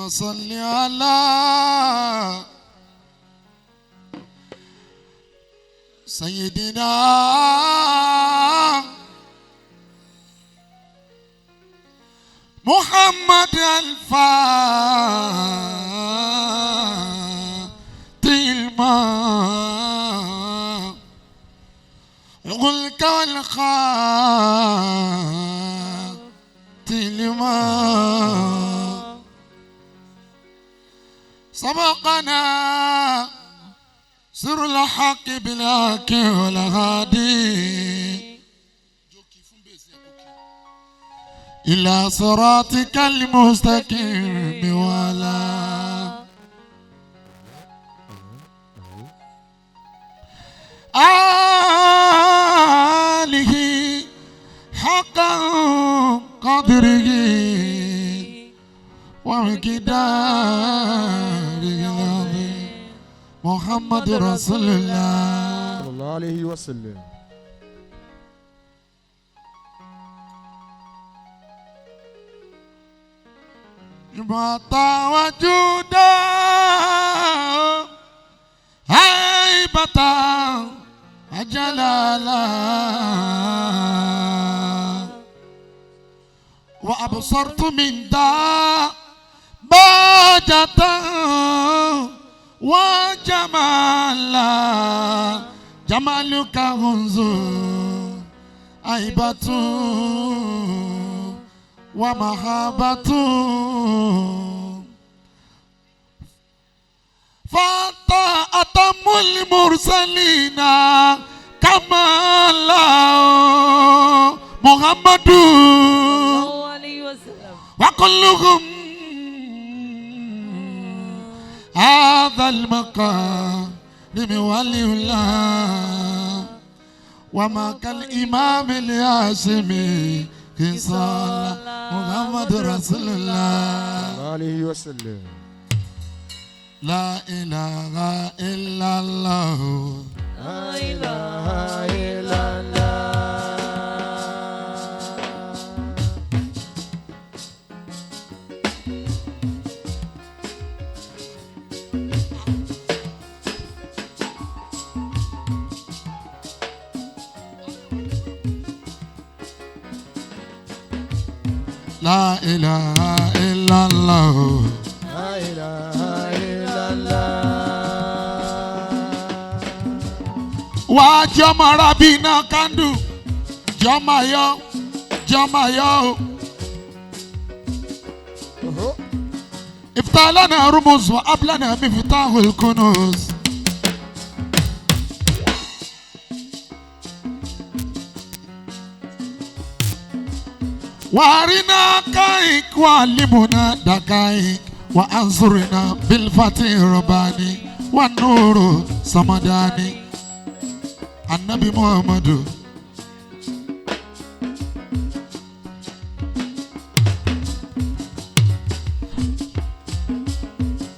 اللهم صل على سيدنا محمد الفاتح الماء غلق والخاتم لما سبقنا سر الحق بالحق والهادي إلى صراطك المستقيم ولا آله حق قدره ومقداره العظيم محمد رسول الله صلى الله عليه وسلم. جمعة وجودا هيبة وجلالا وأبصرت من دا باجة وجمالا جمالك انظر هيبة ومحبة فأنت أتم المرسلين كما الله محمد وكلهم هذا المقام ولي الله وما كالإمام الهاشمي صلى محمد رسول الله عليه وسلم. لا إله إلا الله لا إله إلا الله. لا إله إلا الله لا إله إلا الله. Wá jọmọ rabina kandu jọmọ yọ jọmọ yọ افتح لنا رموز وقبلنا مفتاح الكنوز وارنا كايك وعلمنا دقائق وانصرنا بالفتح الرباني والنور صمداني النبي محمد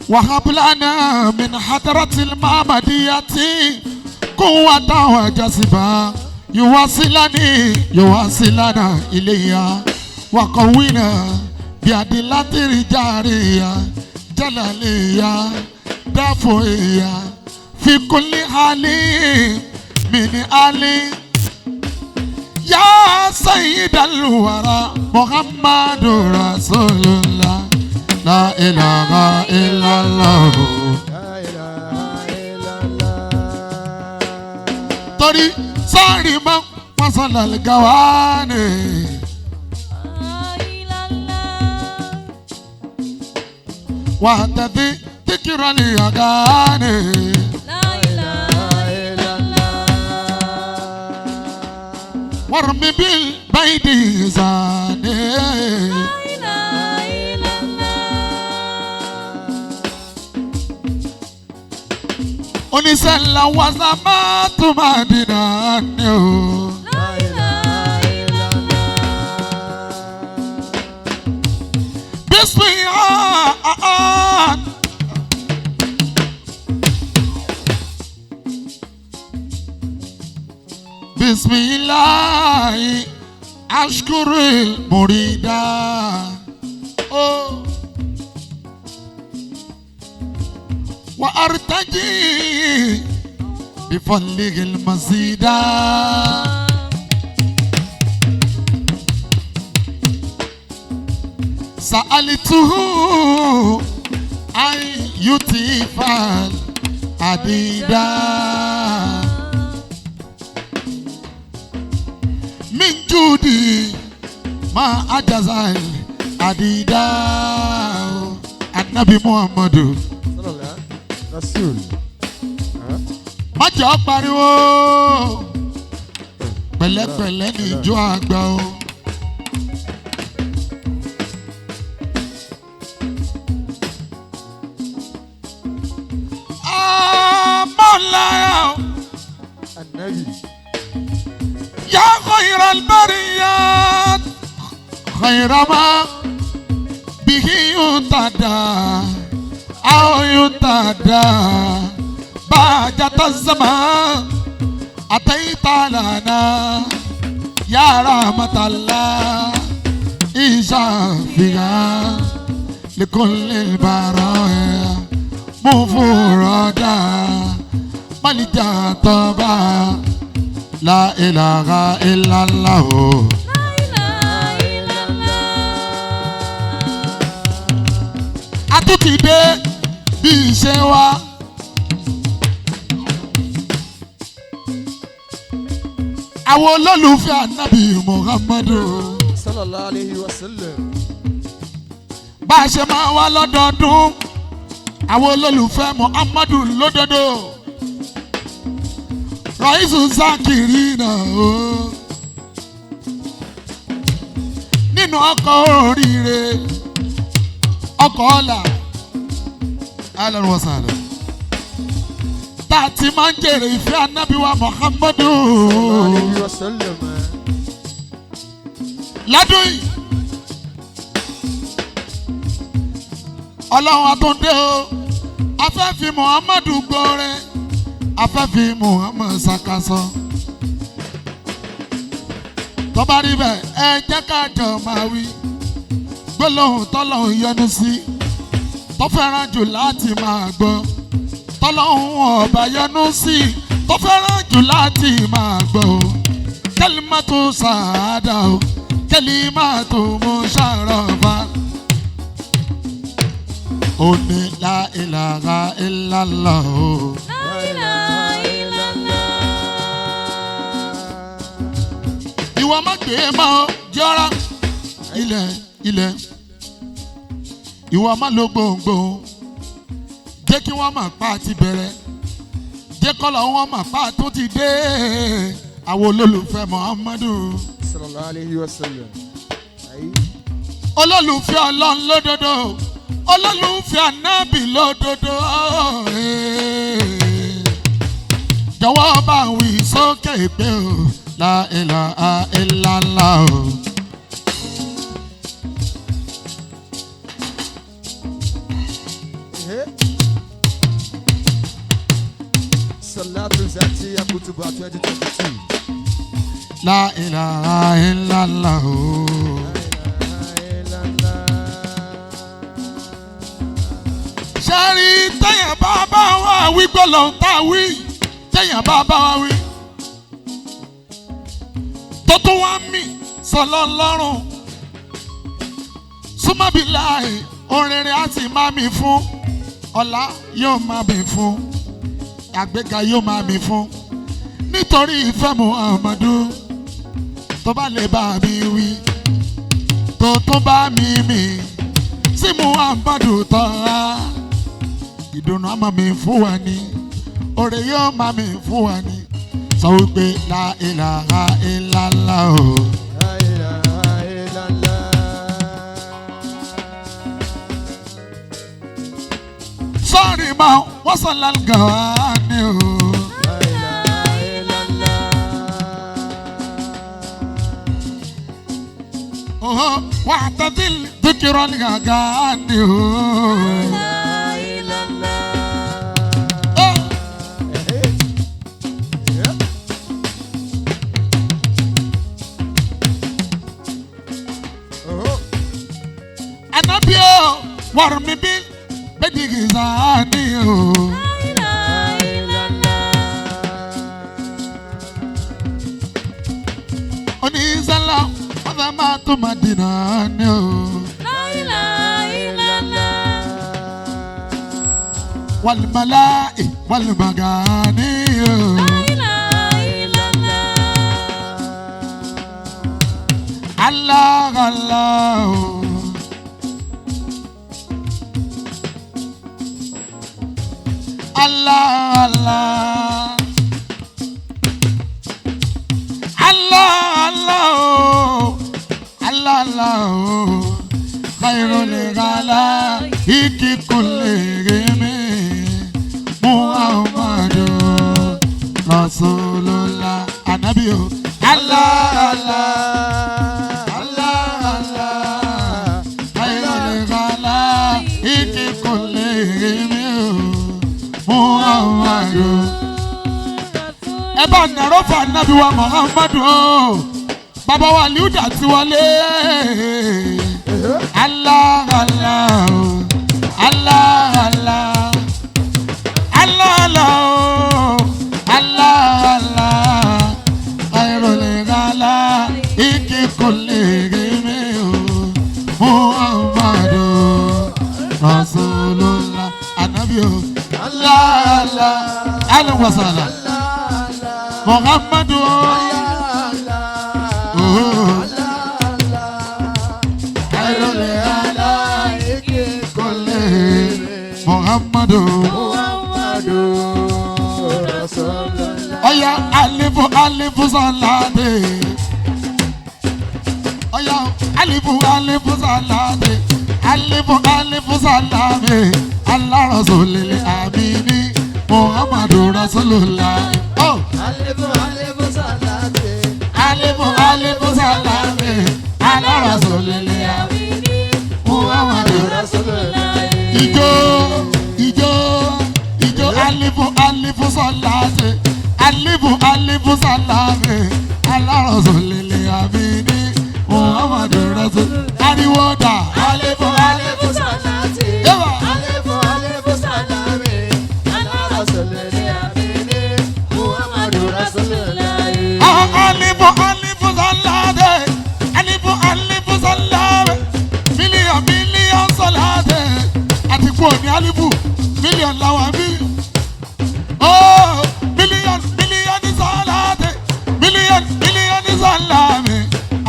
وهب لنا من حضرة المحمدية قوة وجذبا يواصلني يواصلنا إليها وقوينا بأدلة رجالية جلالية دافوية في كل حال من علي يا سيد الورى محمد رسول الله لا إله إلا الله. لا إله إلا الله. Torí sọ́ọ̀rì mọ́ wọ́n sọ̀lá gàwánì. Wà á tẹ̀sí tíkìrọ̀ ní ọ̀gá ni. لا إله إلا الله. Wọ́n mi bí báyìí di ìsàní. Oníṣẹ́ ńlá wà sábà tó máa dìnnà ní o. لا إله إلا الله. Bismillah. Bismillah. Ashkurul murida. Oh. وأرتجي بفضله المزيد سألته أن يطيف العديد من جودي ما أجاز العديد النبي محمد Sallallahu Rasul. Má jẹ́ ọ́ pariwo pẹ̀lẹ́pẹ̀lẹ́ ní ìjọ àgbà o. Mọ́lára o, Anabi. yā khayral bariyyat, khayra mā bihi yuhtadā, aw yuhtadā, bahjata zaman ataita lana, ya rahmatallah, ishafiya likulli baraya mufurada malija tọba la ilaha illallah. La ilaha illallah. A tún ti dé bí iṣẹ́ wa. Àwọn olólùfẹ́ ànábì Muhammadu Sallallahu alayhi wa sallam. bá a ṣe máa wá lọ́dọọdún, àwọn olólùfẹ́ Muhammadu lódodo, Raisu Zakiri náà o, nínú ọkọ̀ oríire, ọkọ̀ ọ̀la, ahlan wa sahlan, tá a ti máa ń jèrè ìfẹ́ ànábì wa Muhammadu Sallallahu alayhi wa sallam. Lọ́dún yìí. Ọlọ́run àtúndé o, afẹ́ fi Muhammadu gbóore, afẹ́ fi Muhammad ṣàkàsọ. Tó bá rí bẹ́ẹ̀, ẹ jẹ́ ká jọ máa wí gbólóhùn tọ́lọ́hún yọ́nú sí, tó fẹ́ràn jù láti máa gbọ́, tọ́lọ́hún ọba yọ́nú sí, tó fẹ́ràn jù láti máa gbọ́ o. Kalimatu sàádà o, kalimatu musharrafa, ó ní la ilaha illallah o. La ilaha illallah. Ìwọ má gbé e mọ́ o, jọra ilẹ̀ ilẹ̀, ìwọ má lo gbòǹgbò, jẹ́ kí wọ́n mọ̀ pa ti bẹ̀rẹ̀, jẹ́ kọ́lọ̀ wọn mọ̀ pa tó ti dé, àwọn olólùfẹ́ Muhammadu, Sallallahu alayhi wa sallam. Ayi. Olólùfẹ́ ọlọ́run lódodo, olólùfẹ́ anábì lódodo. Jọ̀wọ́ bá wí sókè pé o, la ilaha illallah o. Eh. Salatu Zati Kutuba 2022. La ilaha illallah o. La ilaha. Sẹ́rí téèyàn bá bá wá wí gbọ́dọ̀ tá a wí, téèyàn bá bá wá wí, tó tún wá mì sọlọ́ lọ́rùn súnmọ́bí láì orinrin á sì máa mi fún ọlá, yóò máa mi fún àgbéga, yóò máa mi fún nítorí ìfẹ́ Muhammadu. Tó bá lè bá mi wí, tó tún bá mi mì sí Muhammadu tọ́ra, ìdùnnú àmọ́ mi fún wa ní oore yóò máa mi fún wa ní, sọ wípé la ilaha illallah o. La ilaha illallah. Sọ́ọ̀rì máa wọ́n sọ lálgàn ni o. La ilaha illallah. Oho, wà á tẹ́tí dúkìrọ̀ ní gàgà ni o. La ilaha. Oh. Eh, eh. Yeah. Oh. Anabi o, wàrùmí bí bẹ́ẹ̀ni ni o. Onísẹ́lá wọ́n fẹ́ máa tó máa dènà ni o. La ilaha illallah. Wàlùmọ́láì wàlùmọ́gàní o. La ilaha illallah. Allah Allah o. Allah Allah. Allah Allah o. Allah Allah o. Khairul khalaiqi kullihim. Muhammadu Rasulullah. Anabi o. Allah Allah. Allah Allah. Khairul khalaiqi kullihim. Muhammadu. Ẹ bá nàró fún anabi wa Muhammadu o. Bàbá wa Liuda ti wọlé. Allah Allah o. Allah Allah. Allah Allah o. Allah Allah. Khairul khalaiqi kullihim o. Muhammadu Rasulullah. Anabi o. Allah Allah. Ahlan wa sahlan. Muhammadu o. Oh. Khairul khalaiqi kullihim. Muhammadu. Ọya alifu alifu salade. Ọya alifu alifu salade. Alifu alifu salame. Allah rasulil amini. Muhammadu rasulullah. Oh. Alifu alifu salame. Allah rasulil amini. Muhammadu Rasulullah. Ijó ijó ijó alifu alifu sọláṣẹ alifu alifu sọláṣẹ alárọ̀sọ̀lẹ̀lẹ̀ àmìní muhammadu rasul ariwo dà alifu Alifu salati. Yẹ́wà. Alifu alifu salami. Ala rasulil amini. Muhammadu Rasulullah. Alifu alifu sọláṣẹ alifu alifu sọláṣẹ mílíọ̀n mílíọ̀n sọláṣẹ àti kú òní alifu mílíọ̀n làwọn bí. Oh, mílíọ̀n mílíọ̀n sọláṣẹ mílíọ̀n mílíọ̀n sọláṣẹ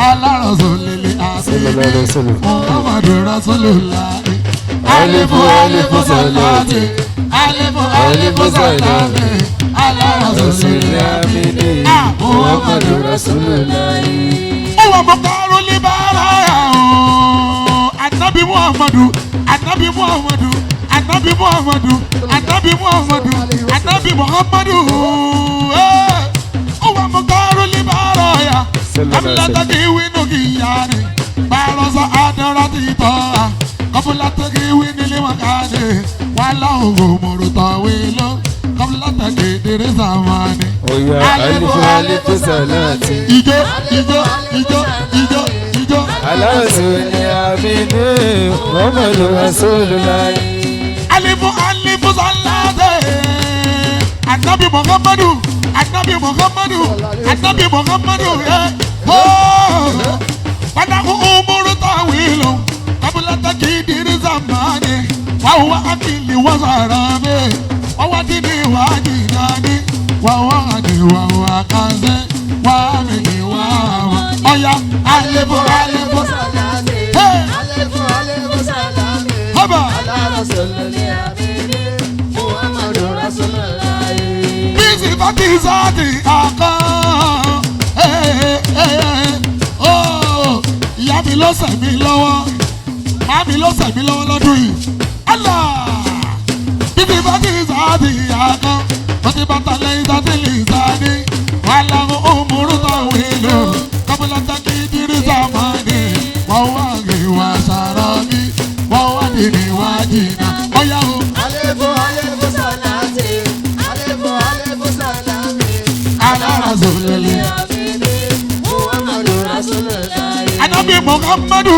alárọ̀sọ̀lẹ̀lẹ̀ Sallallahu alaihi àmìní wasallam. muhammadu rasulullah. Alifu alifu salati. Alifu alifu salami. Alárọ̀sọ̀lẹ̀lẹ̀ àmìní. Muhammadu Rasulullah. Uwa mukaru libara o. Anabi Muhammadu, Anabi Muhammadu, Anabi Muhammadu, Anabi Muhammadu, Anabi Muhammadu. Uwa mukaru libara ya. Sallallahu alaihi Kabila tagi winu giyani. Barosa adara titoa. Kabila tagi winu limakani. Wala ugo murutawilo. Kabila tagi diri zamani. Oya alifu alifu salati. Ijó ijó ijó ijó ijó. Ala rasulil amini. Muhammadu Rasulullah. Alifu alifu salade. Anabi Muhammadu Anabi Muhammadu Anabi Muhammadu eh. Oh. Wadaku umuru tawilu kabula takidiri zamani wawa akili wazarame wawa dini wajinani wawa adi wawa kanze wamini wawa. Oya alifu alifu Salati. Hey. Alifu alifu salami. Haba. Ala rasulil amini. Muhammadu Rasulullah. Bísí bá ti sáàtì àkọ́. Ìyá mi ló sẹ̀ mí lọ́wọ́. Màá mi ló sẹ̀ mí lọ́wọ́ lọ́dún yìí. Allah! Bísí bá ti sáàtì àkọ́. Ó ti bá talẹ̀ ìsátìlì sáàdì. Wà láwọn òmùrú táwọn èlò. Kọ́bílá tákì dírí sàmánì. Wọ́n wá rí wa sàrọ̀ mi. Wọ́n wá dìní wá jìnnà. Ọ̀yá o. Alifu alifu salati. Alifu alifu salami. Alára sọ̀lẹ̀lẹ̀. Amini. Muhammadu Rasulullah. Anabi Muhammadu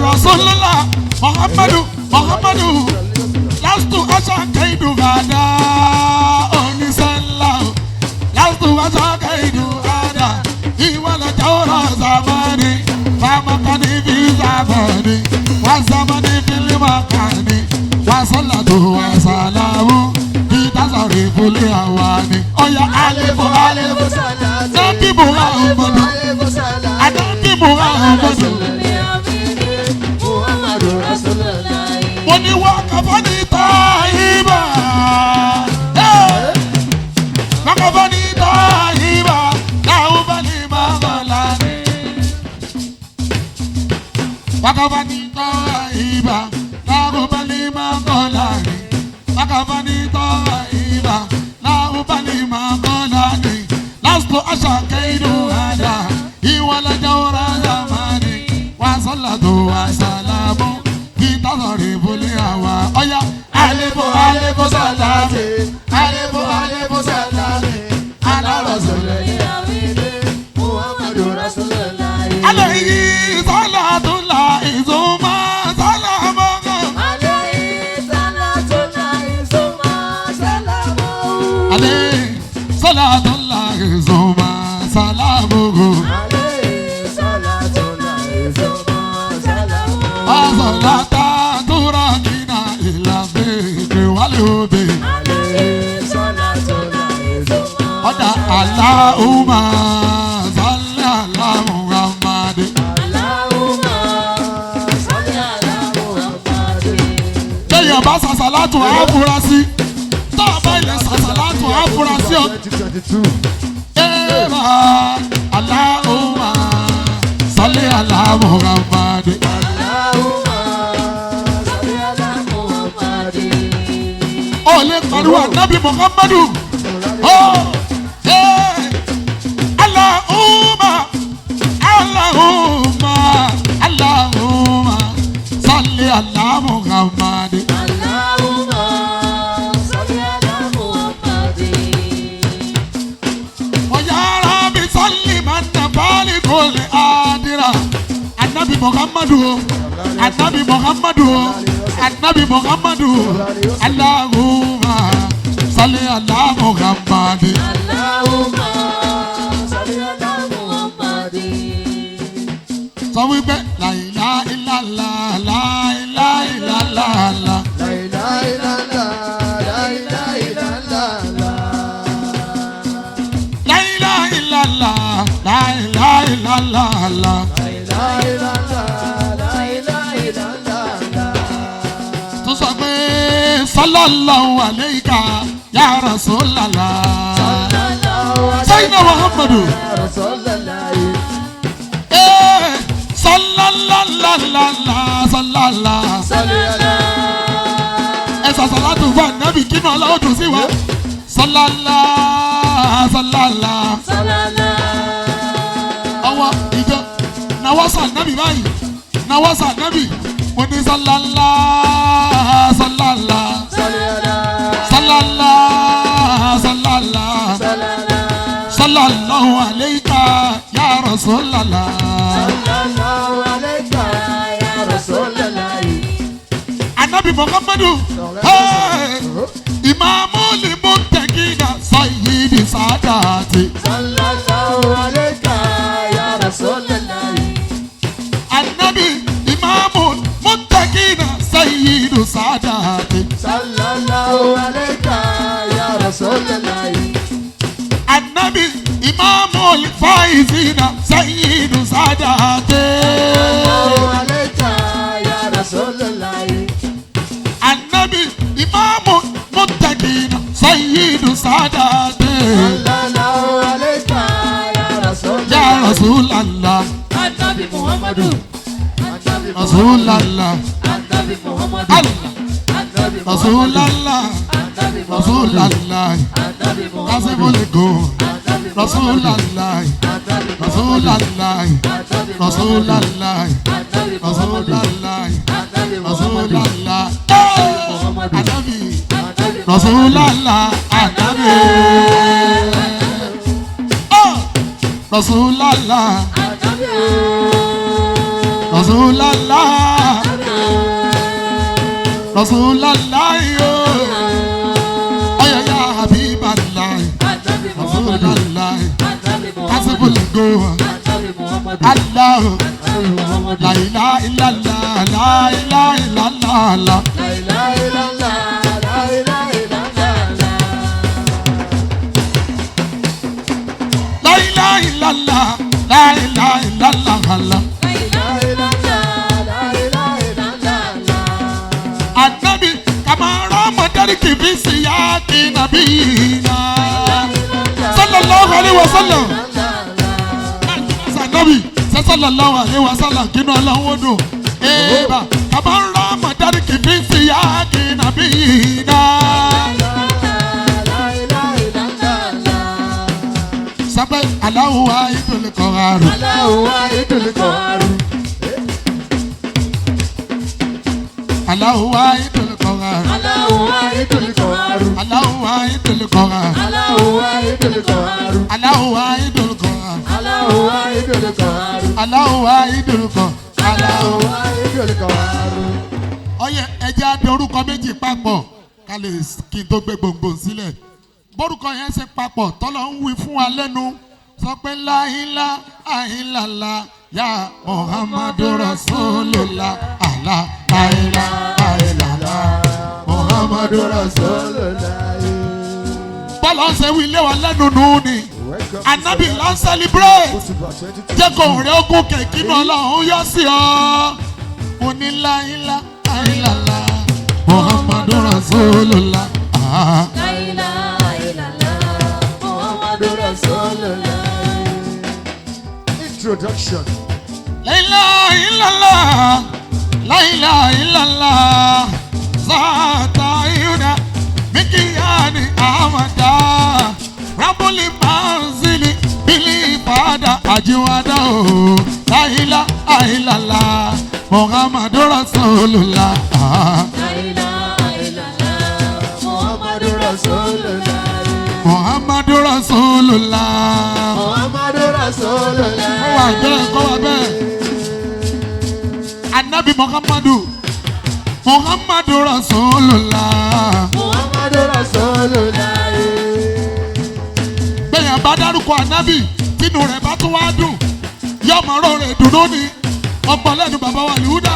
Rasulullah Muhammadu Muhammadu lastu asa kaidu gada onisala lastu asa kaidu gada iwala jawra. zamani famakani fi zamani wa zamani fil makani wa salatu wa salamu fi tasari fuli awani. Oya alifu alifu Nabi Muhammadu Anabi Muhammadu. Wọ́n ní wọ́n kàfọ́ ní Tàyíbà. Wọ́n kàfọ́ ní Tàyíbà. Láwọn bá ní màmá lánìí. Wọ́n kàfọ́ ní Tàyíbà. Láwọn bá ní màmá lánìí. Wọ́n kàfọ́ ní Tàyíbà. Láwọn bá ní màmá lánìí. Lásìkò àṣà kẹ́hìndó àdá. Ìwọ lọ́jọ́ wúrà zamani. Wà sọ́lá tó wà sàlámù. Bí tásọ̀rì ìbúlé àwa. Ọ̀yá àlébò àlébò sàlámì. Àlébò àlébò sàlámì. Alárọ̀ sọ̀rọ̀ Alayhi salatu la izuma salamu. Alayhi salatu la izuma salamu. Azalata turakina ila dhikri wal hubi. Ọ̀dà Allahumma salli ala Muhammad. Téèyàn bá sàṣàlátù àfúrásì. Tá a bá ilẹ̀ sàṣàlátù àfúrásì ọ̀. Ẹ máa Allahumma salli ala Muhammad. Ó lè pariwo ànábì Muhammadu. Ó ẹ Allahumma Allahumma Allahumma salli ala Muhammad. Wa ya Rabbi salli man nabali kulli adira. Ànábì Muhammadu o. Ànábì Muhammadu o. Ànábì Muhammadu o. Allahumma salli ala Muhammad. Sọ wípé la ilaha illallah, la ilaha illallah. La ilaha illallah, la ilaha illallah. Tó sọ pé sallallahu alayka ya Rasulallah. Sayyidina Muhammadu. Eh, sallallahu sallallahu. Ẹ sàṣàlátù fún ànábì kínú ọlọ́wọ́ dùn sí wa. Sallallahu sallallahu. Ọwọ́ ìjọ nawọ́ sọ ànábì báyìí nawọ́ sọ ànábì mo ní sọlálá sọlálá sọlálá sọlálá sọlálá alayka ya Rasulallah. Ànábì Muhammadu hey, ìmáàmù ni muttaqina sayyidi sadati. Ànábì ìmáàmù muttaqina sayyidu sadati. Ànábì ìmáàmù faizina sayyidu sadati. Ànábì ìmáàmù muttaqina sayyidu sadati. Ya Rasulallah, Ànábì Muhammadu. Ànábì Rasulallah, Ànábì Muhammadu. Allah, Ànábì Muhammadu. Rasulallah, Ànábì Muhammadu. Rasulallah, Ànábì Muhammadu. Kasimuligo, Rasulallah, Rasulallah, Rasulallah, Rasulallah, Rasulallah, Ànábì, Rasulallah, Ànábì, Oh, Rasulallah, Rasulallah, Rasulallah, oh, ya ya Habiballah, Rasulallah, Kasimuligo, Muhammadu. Allahu Anabi Muhammadu. la ilaha illallah la ilaha illallah. La ilaha illallah, la ilaha illallah. La ilaha illallah la ilaha illallah. La ilaha illallah, la ilaha illallah. Anabi kamara madariki fi siyaki nabiyina. Sallallahu alaihi wasallam. Sanabi sallallahu alaihi wasallam kínú ọlọ́run ó dùn. Eba kamara madariki fi siyaki nabiyina. La ilaha illallah. Sábẹ́ Allahu wahidul qahhar. Allahu wahidul qahhar. Allahu wahidul qahhar. Allahu wahidul qahhar. Allahu wahidul qahhar. Allahu wahidul qahhar. Allahu wahidul qahhar. Allahu wahidul qahhar. Allahu wahidul qahhar. Allahu wahidul qahhar. Ọyẹ ẹjẹ á dé orúkọ méjì papọ̀ ká lè kí n tó gbé gbòǹgbò sílẹ̀. Bórúkọ yẹn ṣe papọ̀ tọ́lọ̀ ń wí fún wa lẹ́nu sọ pé láhìlá àhìlàlá yá Muhammadu Rasulullah àlá láhìlá àhìlàlá Muhammadu Rasulullah. Bọ́lá ń ṣe wí lé wa lẹ́nu nù ni Welcome to Anabi là ń celebrate Kutuba 2022. jẹ́ kó rẹ̀ ogún kẹ̀kí náà ọlọ́run yọ sí ọ. Mo ní láhìlá àhìlàlá Muhammadu Rasulullah. Ah. La ilaha illallah, Muhammadu Rasulullah. Introduction. La ilaha illallah, la ilaha illallah, zata yuna mikiyani amada, rabuli manzili bili fada ajiwada o, la ilaha illallah, Muhammadu Rasulullah. La ilaha illallah, Muhammadu Rasulullah. Muhammadu Rasulullah. Muhammadu Rasulullah. Kó wà bẹ́ẹ̀, kó wà bẹ́ẹ̀. Anabi Muhammadu, Muhammadu Rasulullah. Muhammadu Rasulullah. Bẹ́yẹn bá dárúkọ ànábì tínú rẹ̀ bá tún wá dùn yóò mọ̀ ọ́rọ̀ rẹ̀ dùnú ni ọ̀pọ̀ lẹ́nu bàbá wa lùúdà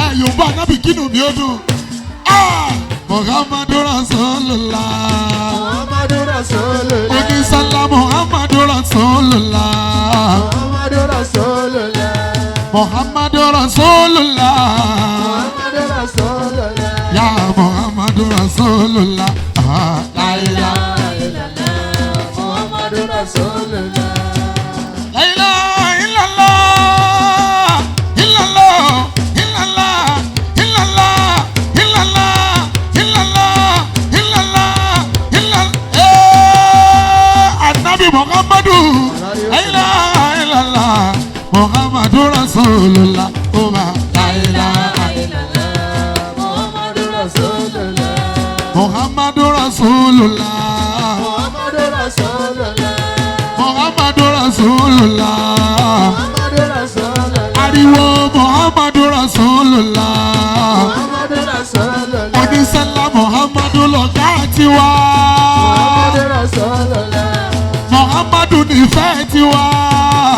ẹ yóò bá ànábì kínú mi ó dùn. Ah! Muhammadu Rasulullah Muhammadu Rasulullah. onísàlá Muhammadu Rasulullah Muhammadu Rasulullah. Muhammadu Rasulullah Muhammadu Rasulullah. ya Muhammadu Rasulullah. Ah, la ilaha illallah, Muhammadu Rasulullah. La ilaha illallah, illallah, illallah, illallah, illallah, illallah, illallah, illallah. Eh, Annabi Muhammadu, la ilaha illallah, Muhammadu Rasulullah. Uma, la ilaha illallah, Muhammadu Rasulullah. Muhammadu Rasulullah, Muhammadu Rasulullah. Muhammadu Rasulullah. Muhammadu Rasulullah. Ariwo Muhammadu Rasulullah. Muhammadu Rasulullah. Onísẹ́lá Muhammadu lọ̀gá tiwa. Muhammadu Rasulullah. Muhammadu nífẹ̀ẹ́ tiwa.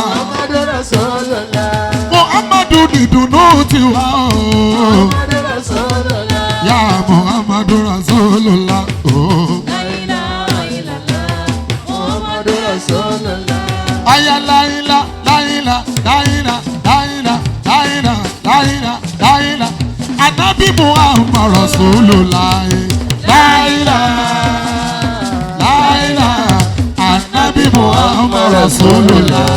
Muhammadu Rasulullah. Muhammadu nìdùnnú tiwa o. Muhammadu Rasulullah. Ya Muhammadu Rasulullah o. La ilaha illallah, Muhammadu Rasulullah. Aya láìla láìla láìla láìla láìla láìla láìla. Anabi Muhammad Rasulullah. Láìla láìla Anabi Muhammad Rasulullah.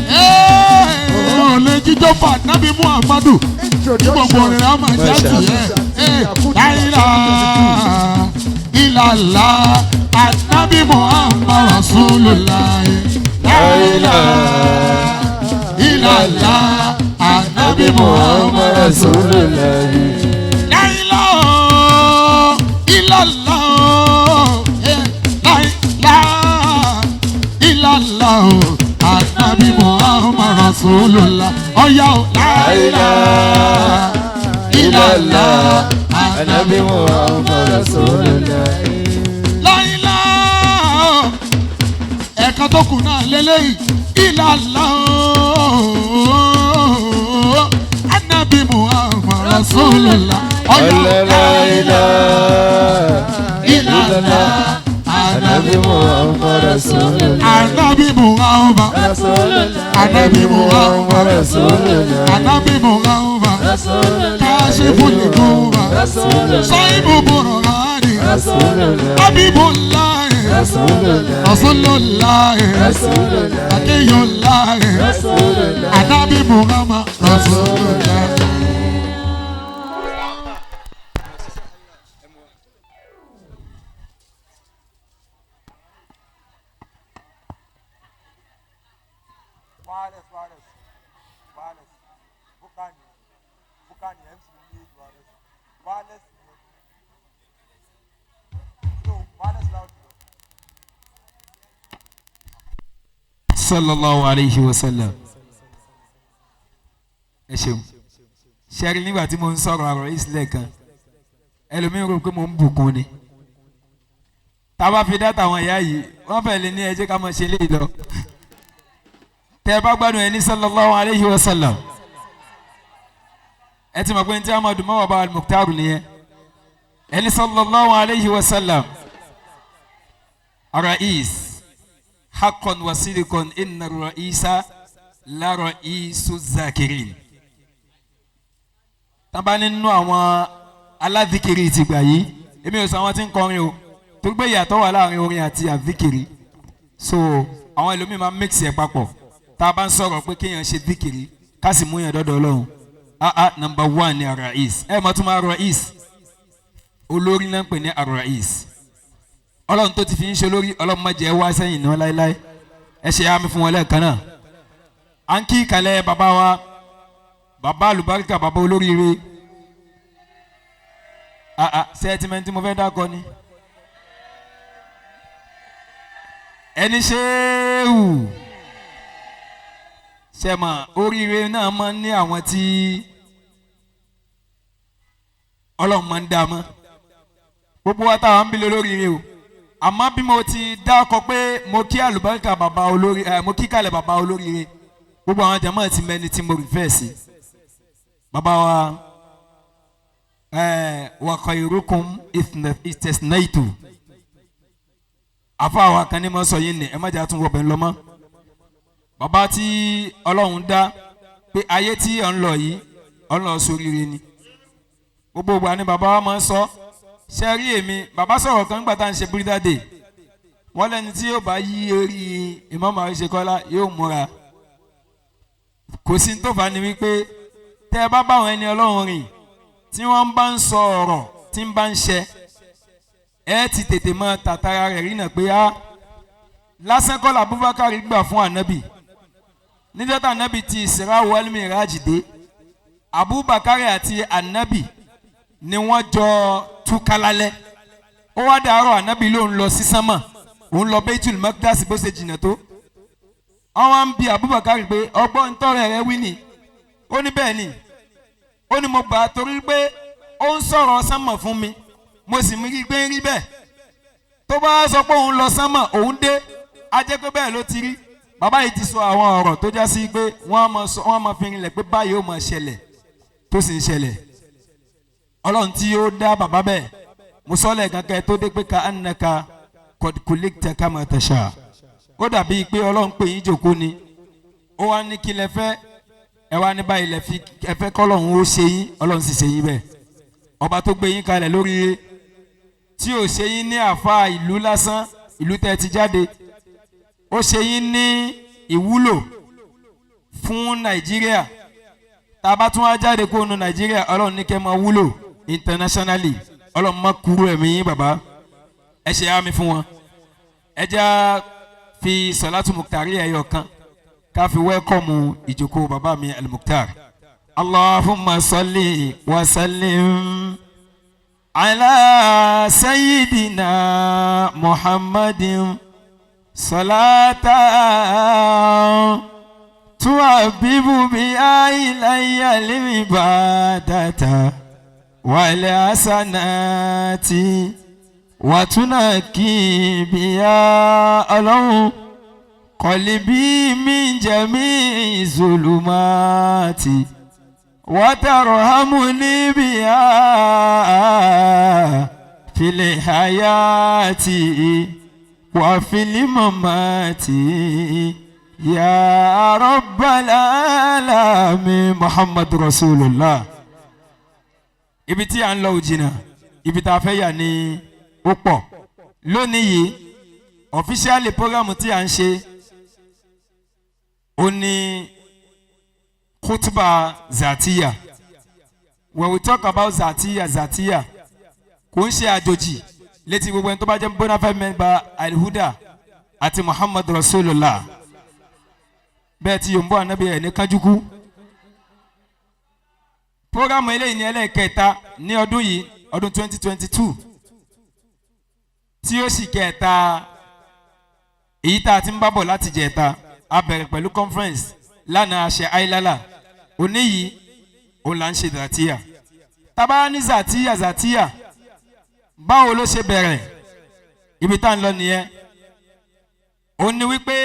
Ẹ ò lè jíjọ́ fún Anabi Muhammadu. Kí gbogbo orin rẹ̀ máa jẹ́ tiẹ̀. Láìla ìlàlá Anabi Muhammad Rasulullah. Láìla ìlàlá Anabi Muhammad Rasulullah. Láìlá o, ìlàlá o, láìlá ìlàlá o, Ànábì Muhammad Rasulullah. Ọ̀yá o, láìlá ìlàlá Anabi Muhammad Rasulullah. Láìlá o. Ẹ̀ka tó kù náà lélẹ́yìí. illallah anabi Muhammad Rasulullah. Ọ̀yà La ilaha illallah. Anabi Muhammad Rasulullah. Anabi Muhammad. Rasulullah. Anabi Muhammad. Rasulullah. Anabi Muhammad. Rasulullah. Kashifu Likuba. Rasulullah. Saibu Burhani. Rasulullah. Habibullahi. Rasulullah. Rasulullahi. Rasulullah. Akiyullahi. Rasulullah. Anabi Muhammad. Rasulullah. Wireless, wireless, wireless. Bukani, Bukani, MC need wireless. Wireless, no, wireless loud. Sallallahu alayhi wa sallam. Ẹ ṣeun. Ṣẹ́rí nígbà tí mo ń sọ̀rọ̀ àrò ìsìlẹ̀ kan, ẹlòmíràn rò pé mo ń bùkún ni. Tá a bá fi dátà àwọn ìyá yìí, wọ́n fẹ́ lè ní ẹ jẹ́ ká máa ṣe léyìí lọ. Tẹ́ ẹ bá gbádùn ẹni sallallahu alayhi wa sallam. Ẹ ti mọ̀ pé ní tí Amadu mọ́ bàbá al-Mukhtar nìyẹn. Ẹni sallallahu alayhi wa sallam. Ar-Ra'is haqqan wa sidqan inna ar-ra'isa la ra'isu zakirin. Tábà nínú àwọn aládìkiri ti gbà yìí, èmi ò sọ àwọn tí ń kọrin o, tó gbé ìyàtọ̀ wà láàrin orin àti àdìkiri. So àwọn ẹlòmíì máa ń mix ẹ̀ papọ̀. Tá a bá ń sọ̀rọ̀ pé kéèyàn ṣe dìkiri, ká sì mú yẹn dọ́dọ̀ Ọlọ́run. Ah ah, number one ni ar-ra'is. Ẹ mọ̀ tún máa ar-ra'is. Olórí náà ń pè ní ar-ra'is. Ọlọ́run tó ti fi ń ṣe lórí, Ọlọ́run má jẹ́ wá sẹ́yìn náà láéláé. Ẹ ṣe àmì fún wọn lẹ́ẹ̀kan náà. À ń kí ìkàlẹ̀ bàbá wa, bàbá àlùbáríkà, bàbá olóríire. Ah ah, ṣé ẹ ti mẹ́ni tí mo fẹ́ dákọ ni? Ẹni ṣéwù ṣe mọ̀, oríire náà máa ń ní àwọn tí Ọlọ́run máa ń dá mọ́. Gbogbo wa táwa ń bí lóríire o, àmọ́ bí mo ti dákọ pé mo kí àlùbáríkà bàbá olórí ẹ, mo kí kalẹ̀ bàbá olóríire, gbogbo àwọn jàmáà ti mẹ́ni tí mo rìfẹ́ sí. Bàbá wa ẹ wa khairukum istasnaitu, àfa wa kan ní mo sọ yín ni ẹ má jẹ́ àtúnwọ̀ bẹ́ẹ̀ lọ́mọ́. Bàbá tí Ọlọ́run dá pé ayé tí ọ̀ ń lọ yìí, ọ̀ ń lọ sóríire ni. Gbogbo ìgbà ni bàbá wa máa ń sọ. Ṣe rí èmi, bàbá sọ̀rọ̀ kan nígbà tá à ń ṣe bírídà dé, wọ́n lẹ́ni tí yóò bá yí orí Imam Àríṣekọ́lá yóò múra. Kò sí tó fà á ni wípé tẹ́ ẹ bá bá àwọn ẹni Ọlọ́run rìn tí wọ́n bá ń sọ ọ̀rọ̀ tí ń bá ń ṣẹ, ẹ ti tètè mọ tàtàrà rẹ̀ rí nà pé á lásán kọ́ l'Abubakar gbà fún ànábì. Níjọ́ tá ànábì ti Isra wal Miraj dé, Abubakar àti ànábì ni wọ́n jọ túká lálẹ́. Ó wá dàárọ̀, ànábì ló ń lọ sí sánmà, òun lọ Baitul Maqdis bó ṣe jìnnà tó. Wọ́n wá ń bi Abubakar pé ọgbọ́n ntọ́rẹ̀ rẹ wí ni. Ó ní bẹ́ẹ̀ ni. Ó ní mo gbà á torí pé ó ń sọ̀rọ̀ sánmà fún mi, mo sì rí pé ń rí bẹ́ẹ̀. Tó bá sọ pé òun lọ sánmà òun dé, á jẹ́ pé bẹ́ẹ̀ ló ti rí. Bàbá yìí ti sọ àwọn ọ̀rọ̀ tó já sí pé wọ́n á máa sọ, wọ́n á máa fi rinlẹ̀ pé báyìí ó máa ṣẹlẹ̀, tó sì ń ṣẹlẹ̀. Ọlọ́run tí ó dá bàbá bẹ́ẹ̀, mo sọ lẹ́ẹ̀kan kẹ́ tó dé pé ka annaka qad khuliqta kama tasha. Ó dàbí pé Ọlọ́run pè yín jòkó ni, ó wá ní kí lẹ fẹ́, ẹ wá ní báyìí lẹ fi ẹ fẹ́ kọ́lọ́run ó ṣe yín, Ọlọ́run sì ṣe yín bẹ́ẹ̀. Ọba tó gbé yín kalẹ̀ lórí tí ò ṣe yín ní àfa ìlú lásán, ìlú tẹ́ ti jáde, ó ṣe yín ní ìwúlò fún Nàìjíríà. Tá a bá tún wá jáde kó nu Nàìjíríà, Ọlọ́run ní kẹ́ máa wúlò internationally. Ọlọ́run má kúrú ẹ̀mí yín bàbá. Ẹ ṣe àmì fún wọn. Ẹ já fi Salatu Muktari ẹyọ kan ká fi wẹ́kọ̀mù ìjókòó bàbá mi Al-Mukhtar. Allahumma salli wa sallim ala sayyidina Muhammadin salatan tuhabibu biha ilayya al-ibadata wal hasanati wa tunaki biha. Ọlọ́run قلبي من جميع الظلمات وترحمني بها في الحياة وفي الممات يا رب العالمين محمد رسول الله. Ibi tí à ń lọ ò jìnnà, ibi tá a fẹ́ yà ni ó pọ̀ lónìí yìí. Officially, program tí à ń ṣe ó ní kutuba zatiya. When we talk about zatiya, zatiya kò ń ṣe àjòjì létí gbogbo ẹni tó bá jẹ́ bona fide member Alhuda àti Muhammad Rasulullah. Bẹ́ẹ̀ tí yòǹbó anabi ẹ̀ ní kájúkú. Program eléyìí ní ẹlẹ́ẹ̀kẹta ní ọdún yìí, ọdún 2022, tí ó sì kẹta èyí tá a ti ń bá bọ̀ láti jẹ̀ta. A bẹ̀rẹ̀ pẹ̀lú conference lánàá, a ṣe àìlálà. Òní yìí òun là ń ṣe zàtíyà. Tábà ní zàtíyà, zàtíyà báwo ló ṣe bẹ̀rẹ̀? Ibi tá à ń lọ nìyẹn. Òun ni wípé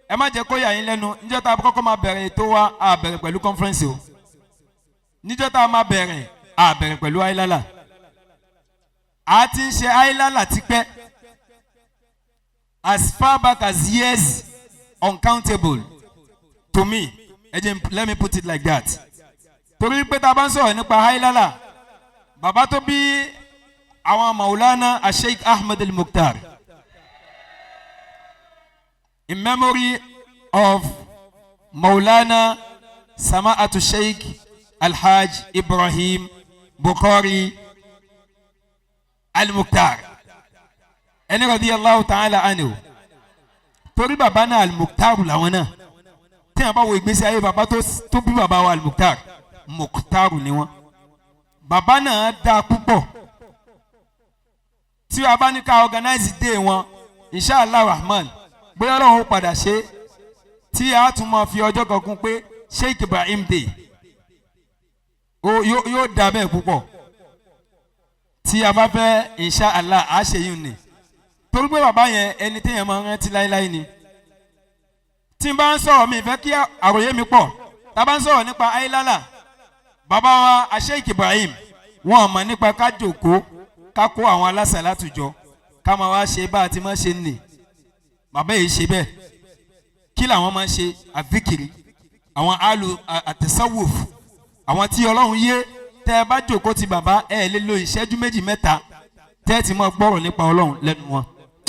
ẹ má jẹ́ kó yà yín lẹ́nu, níjọ́ tá a kọ́kọ́ máa bẹ̀rẹ̀ ètò wa, a bẹ̀rẹ̀ pẹ̀lú conference o. Níjọ́ tá a máa bẹ̀rẹ̀, a bẹ̀rẹ̀ pẹ̀lú àìlálà. A ti ń ṣe àìlálà tipẹ́, as far back as years uncountable to me. Ẹ jẹ́ let me put it like that, torí pé tá a bá ń sọ̀rọ̀ nípa àìlálà, bàbá tó bí àwọn Maulana Asheikh Ahmed El-Mukhtar, in memory of Maulana Sama'atu Sheikh Alhaj Ibrahim Bukhari Al-Mukhtar ẹni radiyallahu ta'ala anhu, torí bàbá náà Al-Mukhtar làwọn náà. Tí a bá wo ìgbésí ayé bàbá tó bí bàbá wa Al-Mukhtar, Mukhtar ni wọn. Bàbá náà dáa púpọ̀. Tí a bá ní ká organize day wọn, inshallah rahman, bóyá Ọlọ́run ó padà ṣe tí a tún máa fi ọjọ́ kan kún pé Sheikh Ibrahim Day, ó yóò dá bẹ́ẹ̀ púpọ̀. Tí a bá fẹ́, inshallah, a ṣe yìí ni, torí pé bàbá yẹn, ẹni téèyàn máa ń rántí láéláé ni. Tí n bá ń sọ̀rọ̀, mi fẹ́ kí àròyé mi pọ̀. Tá a bá ń sọ̀rọ̀ nípa ayélálà, bàbá wa Sheikh Ibrahim, wọn mọ̀ nípa ká jòkó, ká kó àwọn aláṣà látùjọ, ká máa wá ṣe bá a ti máa ṣe nì. Bàbá yìí ṣe bẹ́ẹ̀. Kí làwọn máa ṣe? Àfikiri àwọn alu àtẹsáwòf, àwọn tí Ọlọ́run yé. Tẹ́ ẹ bá jòkó ti bàbá, ẹ lè lo ìṣẹ́jú méjì mẹ́ta tẹ́ ẹ ti máa gbọ́rọ̀ nípa Ọlọ́run lẹ́nu wọn.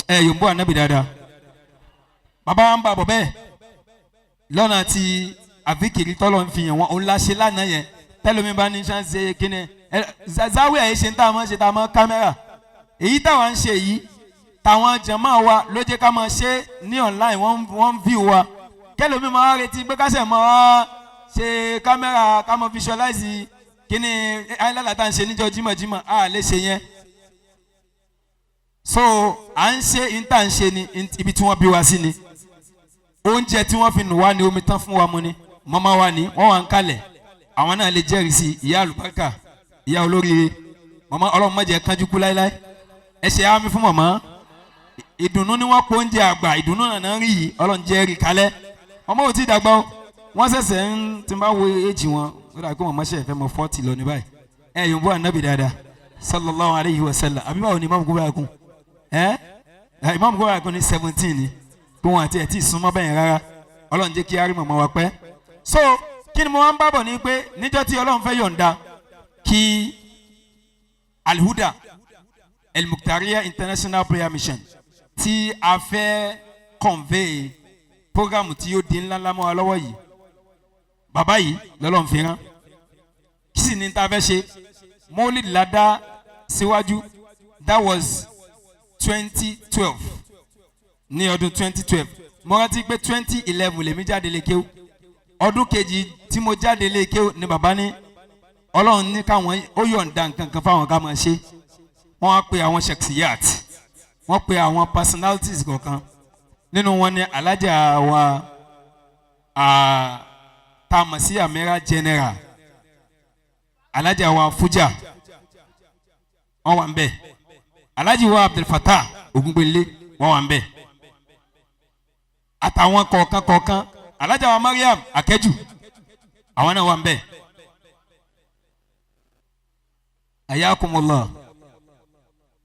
Ẹ yòǹbó ànábì dáadáa. Bàbá wa ń bá bọ̀ bẹ́ẹ̀ lọ́nà tí àfikiri tọ́lọ̀ ń fi hàn wọn. Òun la ṣe lánàá yẹn. Tẹ́lómi bá ní ṣáǹṣe kíni záwé àyè ṣe ń tá a máa ṣe tá a máa kámẹ́rà. Èyí táwa ń ṣe yìí, táwọn jàmáà wa ló jẹ́ ká máa ṣe ní online. Wọ́n ń view wa. Kẹlòmí máa retí pé kásẹ̀ máa ṣe kámẹ́rà, ká máa visualize kíni ayélujára tá à ń ṣe níjọ́ jímọ̀jímọ̀, a lè ṣe yẹn. So à ń ṣe ní tá à ń ṣe ni ibi tí wọ́n bí wa sí ni, oúnjẹ tí wọ́n fi nù wá ni, omi tán fún wa mu ni. Mọ́mọ́ wa ni wọ́n wà ń kalẹ̀, àwọn náà lè jẹ́rìí sí. Ìyá àlùbáríkà, ìyá olóríire, mọ́mọ́, Ọlọ́run má jẹ́ kánjú kú láéláé. Ẹ ṣe àmì fún mọ̀mọ́. Ìdùnnú ni wọ́n kó oúnjẹ àgbà, ìdùnnú náà rí yìí. Ọlọ́run jẹ́ rí kalẹ̀. Ọmọ ò tí ì dàgbà o, wọ́n ṣẹ̀ṣẹ̀ ń tí n bá wo éjì wọn, ó dà pé mọ̀mọ́ ṣẹ̀ fẹ́ mọ 40 lọ ní báyìí. Ẹ yòǹbó ànábì dáadáa, sallallahu alayhi wa sallam. Àbí báwo ni Imam Gbóra kún ẹ? Imam Gbóra kún ní 17 ni pé wọn àti ẹ̀ tí ì súnmọ́ bẹ́yẹn rárá. Ọlọ́run jẹ́ kí á rí mọ̀mọ́ wa pẹ́. So kí ni mo wá ń bábọ̀ ni pé níjọ́ tí Ọlọ́run fẹ́ yọ̀ǹda kí Alhuda El Mukhtaria International Prayer Mission tí a fẹ́ convey program tí yóò di ńlá ńlá mọ́ wa lọ́wọ́ yìí, bàbá yìí lọ́lọ́run fi rán. Kí sì ni tá a fẹ́ ṣe? Mọ́lìd ládá síwájú. That was 2012. Ní ọdún 2012, mo rántí pé 2011 lèmi jáde lè kéwú. Ọdún kejì tí mo jáde lè kéwú ni bàbá ní Ọlọ́run ní káwọn ó yọ̀ǹda nǹkan kan fáwọn ká máa ṣe. Wọ́n á pe àwọn sheksiyat, wọ́n pe àwọn personalities kọ̀ọ̀kan. Nínú wọn ni alájà wa tá a mọ̀ sí Amira General, alájà wa Fuja, wọ́n wà ń bẹ̀. Alájì wa Abdulfatah Ogungbele, wọ́n wà ń bẹ̀. Àtàwọn kọ̀ọ̀kan kọ̀ọ̀kan, alájà wa Mariam Akẹ́jù, àwọn náà wà ń bẹ̀. Ayakumullah.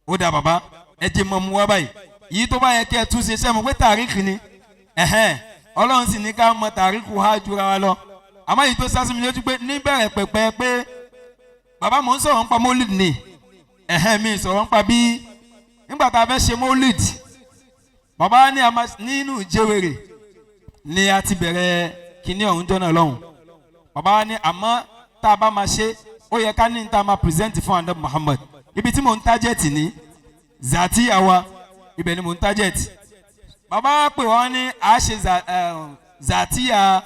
Ó dà bàbá, ẹ jẹ́ mọ́ mu wá báyìí. Yìí tó bá yẹ kí ẹ tún ṣe sẹ́mu pé tàríkì ni. Ẹ̀hẹ́n, Ọlọ́run sì ní ká mọ tàríkù há jura wa lọ. Àmọ́ èyí tó sásí mi lójú pé níbẹ̀rẹ̀ pẹ̀pẹ́ pé bàbá mò ń sọ̀rọ̀ nípa mólid ni. Ẹ̀hẹ́n, mi sọ̀rọ̀ nípa bí nígbà tá a fẹ́ ṣe mólid. Bàbá ní a máa nínú ìjẹwèrè ni a ti bẹ̀rẹ̀ kíní ọ̀hún jọ́nà lọ́hùn. Bàbá ní àmọ́ tá a bá máa ṣe, ó yẹ ká ní ta máa present fún Ànábì Muhammad. Ibi tí mò ń tájẹ̀tì ní zati àwa, ibẹ̀ ni mò ń tájẹ̀tì. Bàbá pè wọ́n ní a ṣe zatiya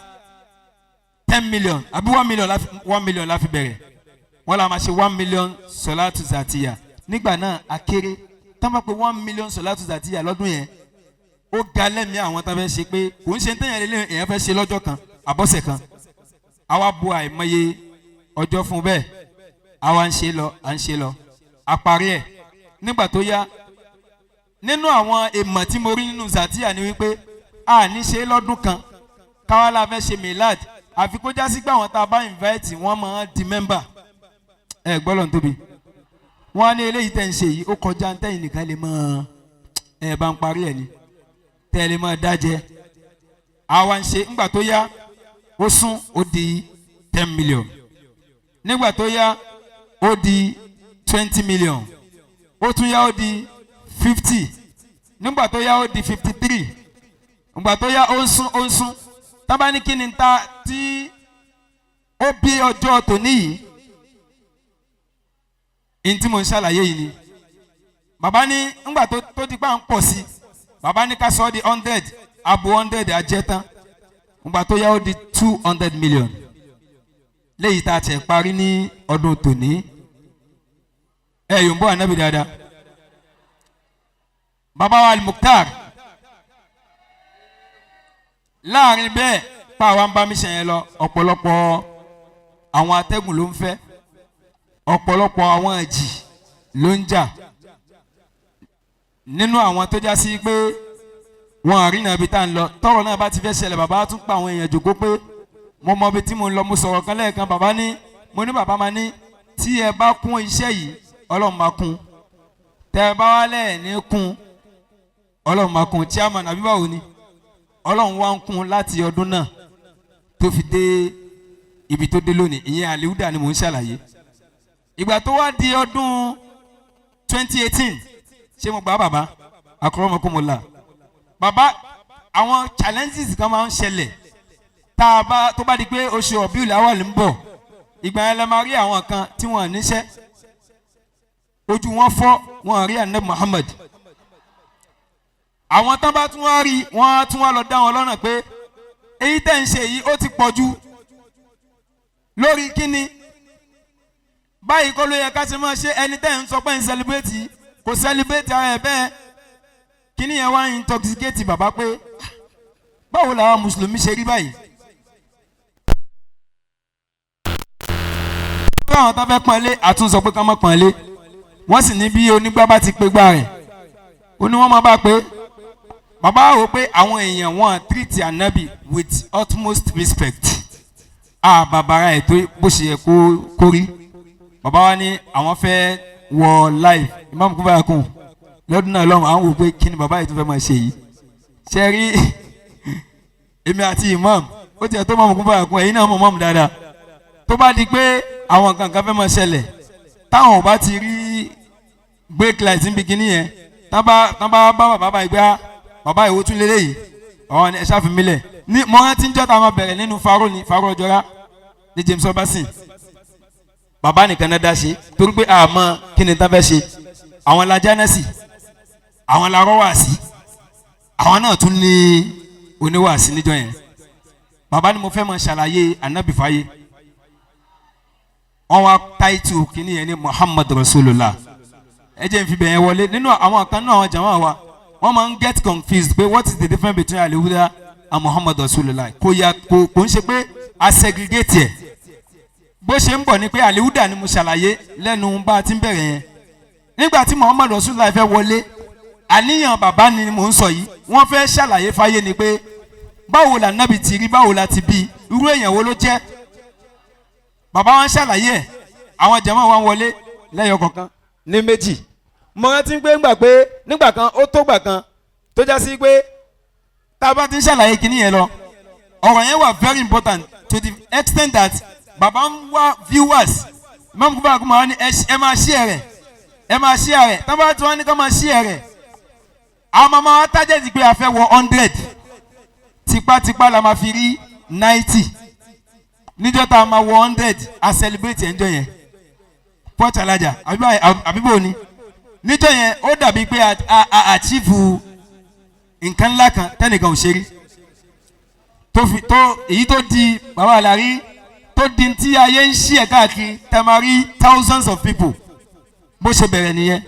10 million àbí 1 million la fi, 1 million la fi bẹ̀rẹ̀. Wọ́n la máa ṣe 1 million sọ̀látù zatiya. Nígbà náà a kéré, tá a bá pè 1 million sọ̀látù zatiya lọ́dún yẹn, ó ga lẹ́mìí àwọn tá a fẹ́ ṣe pé kò ń ṣe téèyàn lélẹ̀ èèyàn fẹ́ ṣe lọ́jọ́ kan àbọ̀sẹ̀ kan. Àwa bu àìmọye ọjọ́ fún bẹ́ẹ̀, àwa ń ṣe lọ, à ń ṣe lọ, a parí ẹ̀. Nígbà tó yá, nínú àwọn èèmọ̀ tí mo rí nínú zatiya ni wípé a ní ṣe lọ́dún kan káwá la fẹ́ ṣe milad, àfi kó já sí pé àwọn tá a bá invite wọ́n máa di member. Ẹ gbọ́ lọ́n tóbi, wọ́n á ní eléyìí tẹ̀ ń ṣe yìí ó kọjá tẹ̀yìn nìkan lè mọ̀ ẹ bá ń parí ẹ̀ ni tẹ̀ lè mọ̀ dájẹ́. Àwa ń ṣe, ńgbà tó yá ó sún ó di 10 million, nígbà tó yá ó di 20 million, ó tún yá ó di 50, nígbà tó yá ó di 53, nígbà tó yá ó ń sún, ó ń sún. Tábà ní kí ni ta tí ó bí ọjọ́ tòní yìí, ní tí mo ń ṣàlàyé yìí ni bàbá ní ńgbà tó di pa ń pọ̀ sí, bàbá ní ká sọ ọ́ di 100, abo 100 ajẹ́ tán. Ńgbà tó yá ó di 200 million, léyìí tá a tẹ̀ parí ní ọdún tòní. Ẹ yòó ń bọ̀ ànábì dáadáa. Bàbá wa Al-Mukhtar, láàrin bẹ́ẹ̀ pa àwa ń bá mi ṣe yẹn lọ, ọ̀pọ̀lọpọ̀ àwọn atẹ́gùn ló ń fẹ́, ọ̀pọ̀lọpọ̀ àwọn ẹ̀jì ló ń jà nínú àwọn tó já sí pé wọn àrínà ibi tá à ń lọ. Tọ́rọ̀ náà bá ti fẹ́ ṣẹlẹ̀, bàbá tún pa àwọn èèyàn jòkó pé mo mọ ibi tí mo ń lọ. Mo sọ̀rọ̀ kan lẹ́ẹ̀kan, bàbá ní mo ní bàbá máa ní tí ẹ bá kún iṣẹ́ yìí Ọlọ́run máa kún, tẹ ẹ bá wá lẹ́ẹ̀ ní kún Ọlọ́run máa kún. Chairman àbí báwo ni Ọlọ́run wá ń kún láti ọdún náà tó fi dé ibi tó dé lónìí. Ìyẹn Aliuda ni mò ń ṣàlàyé. Ìgbà tó wá di ọdún 2018, ṣé mo gbà bàbá akramakumullah, bàbá àwọn challenges kan máa ń ṣẹlẹ̀ tá a bá tó bá di pé oṣù ọ̀bíùlà wà ní bọ̀. Ìgbà yẹn la máa rí àwọn kan tí wọ́n níṣẹ́, ojú wọn fọ́, wọn rí Ànábì Muhammad. Àwọn tán bá tún wá rí wọn á tún wá lọ dá wọn lọ́nà pé èyí tẹ̀ ń ṣe yìí ó ti pọ̀ jù lórí kíni báyìí, kọ́ ló yẹ ká ṣe máa ṣe. Ẹni tẹ́ ń sọ pé ń celebrate kò celebrate ara ẹ̀ bẹ́ẹ̀. Kíní yẹn wá intoxicate bàbá pé báwo làwọn mùsùlùmí ṣe rí báyìí. Báwọn tó fẹ́ pọ́nlé àtúnṣọ pé ká má pọ́nlé, wọ́n sì ní bí onígbà bá ti pé gbà rẹ̀ ó ní wọ́n máa bá pé. Bàbá wò pé àwọn èèyàn wọn treat Ànábì with utmost respect, a bàbára ẹ̀ tó bó ṣe yẹ kó rí. Bàbá wa ní àwọn fẹ́ wọ live Imam Kubayakun lọ́dún náà lọ́hùn. Àwọn wò pé kí ni bàbá yìí tó fẹ́ máa ṣe yìí. Ṣe rí èmi àti Imam ó tiẹ̀ tó Imam Kubayakun, ẹ̀yin náà mọ̀ mọ́mù dáadáa. Tó bá di pé àwọn nǹkan kan fẹ́ máa ṣẹlẹ̀, táwọn ò bá ti rí break light níbi kíní yẹn, tán bá bá bàbá bá gbá bàbá ìwò tún lélẹ̀ yìí, ọ̀hún ẹ̀ ṣàfihàn ní mo rántí ń jọ́ta máa bẹ̀rẹ̀ nínú faro ní faro ọjọ́ra ní James Obasin. Bàbá nìkan náà dá ṣe torí pé àmọ́ kí ni tá fẹ́ ṣe. Àwọn la jánẹ́sì, àwọn la rọ́wàsí, àwọn náà tún ní oníwàsí níjọ́ yẹn. Bàbá ni mo fẹ́ máa ṣàlàyé Ànábì fáyé. Wọ́n wá táìtù kínní yẹn ní Muhammad Rasulullah. Ẹ jẹ́ n fi bẹ̀yẹn wọlé. Nínú àwọn kan náà, àwọn jàmáà wa wọ́n máa ń get confused pé what is the difference between Alihuda and Muhammad Rasulullah. Kò yà kò ń ṣe pé a segregate ẹ̀. Bó ṣe ń bọ̀ ni pé Alihuda ni mo ṣàlàyé lẹ́nu bá a ti ń bẹ̀rẹ̀ yẹn. Nígbà tí Muhammad Rasulullah fẹ́ wọlé, àníyàn bàbá ni mò ń sọ yìí, wọ́n fẹ́ ṣàlàyé fáyé ni pé Báwo la nábì ti rí, báwo la ti bí, irú èèyàn wo ló jẹ́? Bàbá wa ń ṣàlàyé ẹ̀, àwọn jàmáà wa ń wọlé lẹ́yọ kọ̀ọ̀kan ní méjì. Mo rántí pé ńgbà pé nígbà kan ó tó gbà kan tó já sí pé tá a bá ti ń ṣàlàyé kinní yẹn lọ, ọ̀rọ̀ yẹn wà very important to the extent that bàbá ń wá viewers. Imam Kuba Akuma wa ní ẹ máa share rẹ̀, ẹ máa share rẹ̀. Tá bá tí wọ́n ní ká máa share rẹ̀, àwọn màmá wa target pé a fẹ́ wọ 100, tipátipá la máa fi rí 90. Níjọ́ tá a máa wọ 100, a celebrate ẹ̀ńjọ́ yẹn port alaja àbíbò ni. Níjọ́ yẹn ó dàbí pé a achieve nǹkan ńlá kan tẹ́nìkan ò ṣe rí, tó fi tó èyí tó di bàbá àlàrí tó di tí ayé ń ṣí ẹ̀ káàkiri, tẹ́ máa rí thousands of people. Bó ṣe bẹ̀rẹ̀ nìyẹn.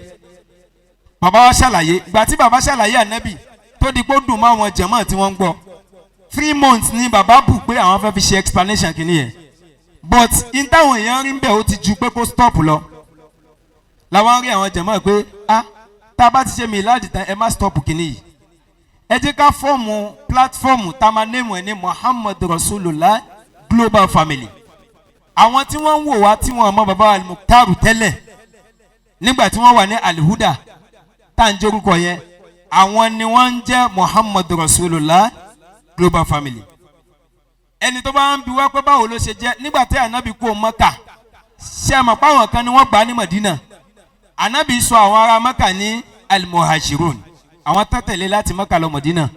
Bàbá wa ṣàlàyé. Ìgbà tí bàbá ṣàlàyé ànábì tó di pé ó dùn mọ́ àwọn jẹ̀mọ́ tí wọ́n ń gbọ́, 3 months ni bàbá bù pé àwọn fẹ́ fi ṣe explanation kìíní yẹn, but in táwọn èèyàn rí ń bẹ̀, ó ti ju pé kó stop lọ. Làwọn rí àwọn jẹ̀mọ́ pé, ah, tá a bá ti ṣe míláàdì tán, ẹ má stop kìíní yìí, ẹ jẹ́ ká form platform tá a máa name ẹ̀ ní Muhammad Rasulullah Global Family. Àwọn tí wọ́n ń wò wá tí wọ́n mọ bàbá Al-Mukhtar tẹ́lẹ̀ nígbà tí wọ́n wà ní Alihuda tá à ń jórúkọ yẹn, àwọn ni wọ́n ń jẹ́ Muhammad Rasulullah Global Family. Ẹni tó bá ń bi wá pé báwo ló ṣe jẹ́ nígbà tí ànábì kú Mọ́kà, ṣé ẹ mọ̀ pé àwọn kan ni wọ́n gbà á ní Mọ̀dínà? Ànábì sọ àwọn ará Mọ́kà ní Al-Muhajirun, àwọn tán tẹ̀lé láti Mọ́kà lọ Mọ̀dínà.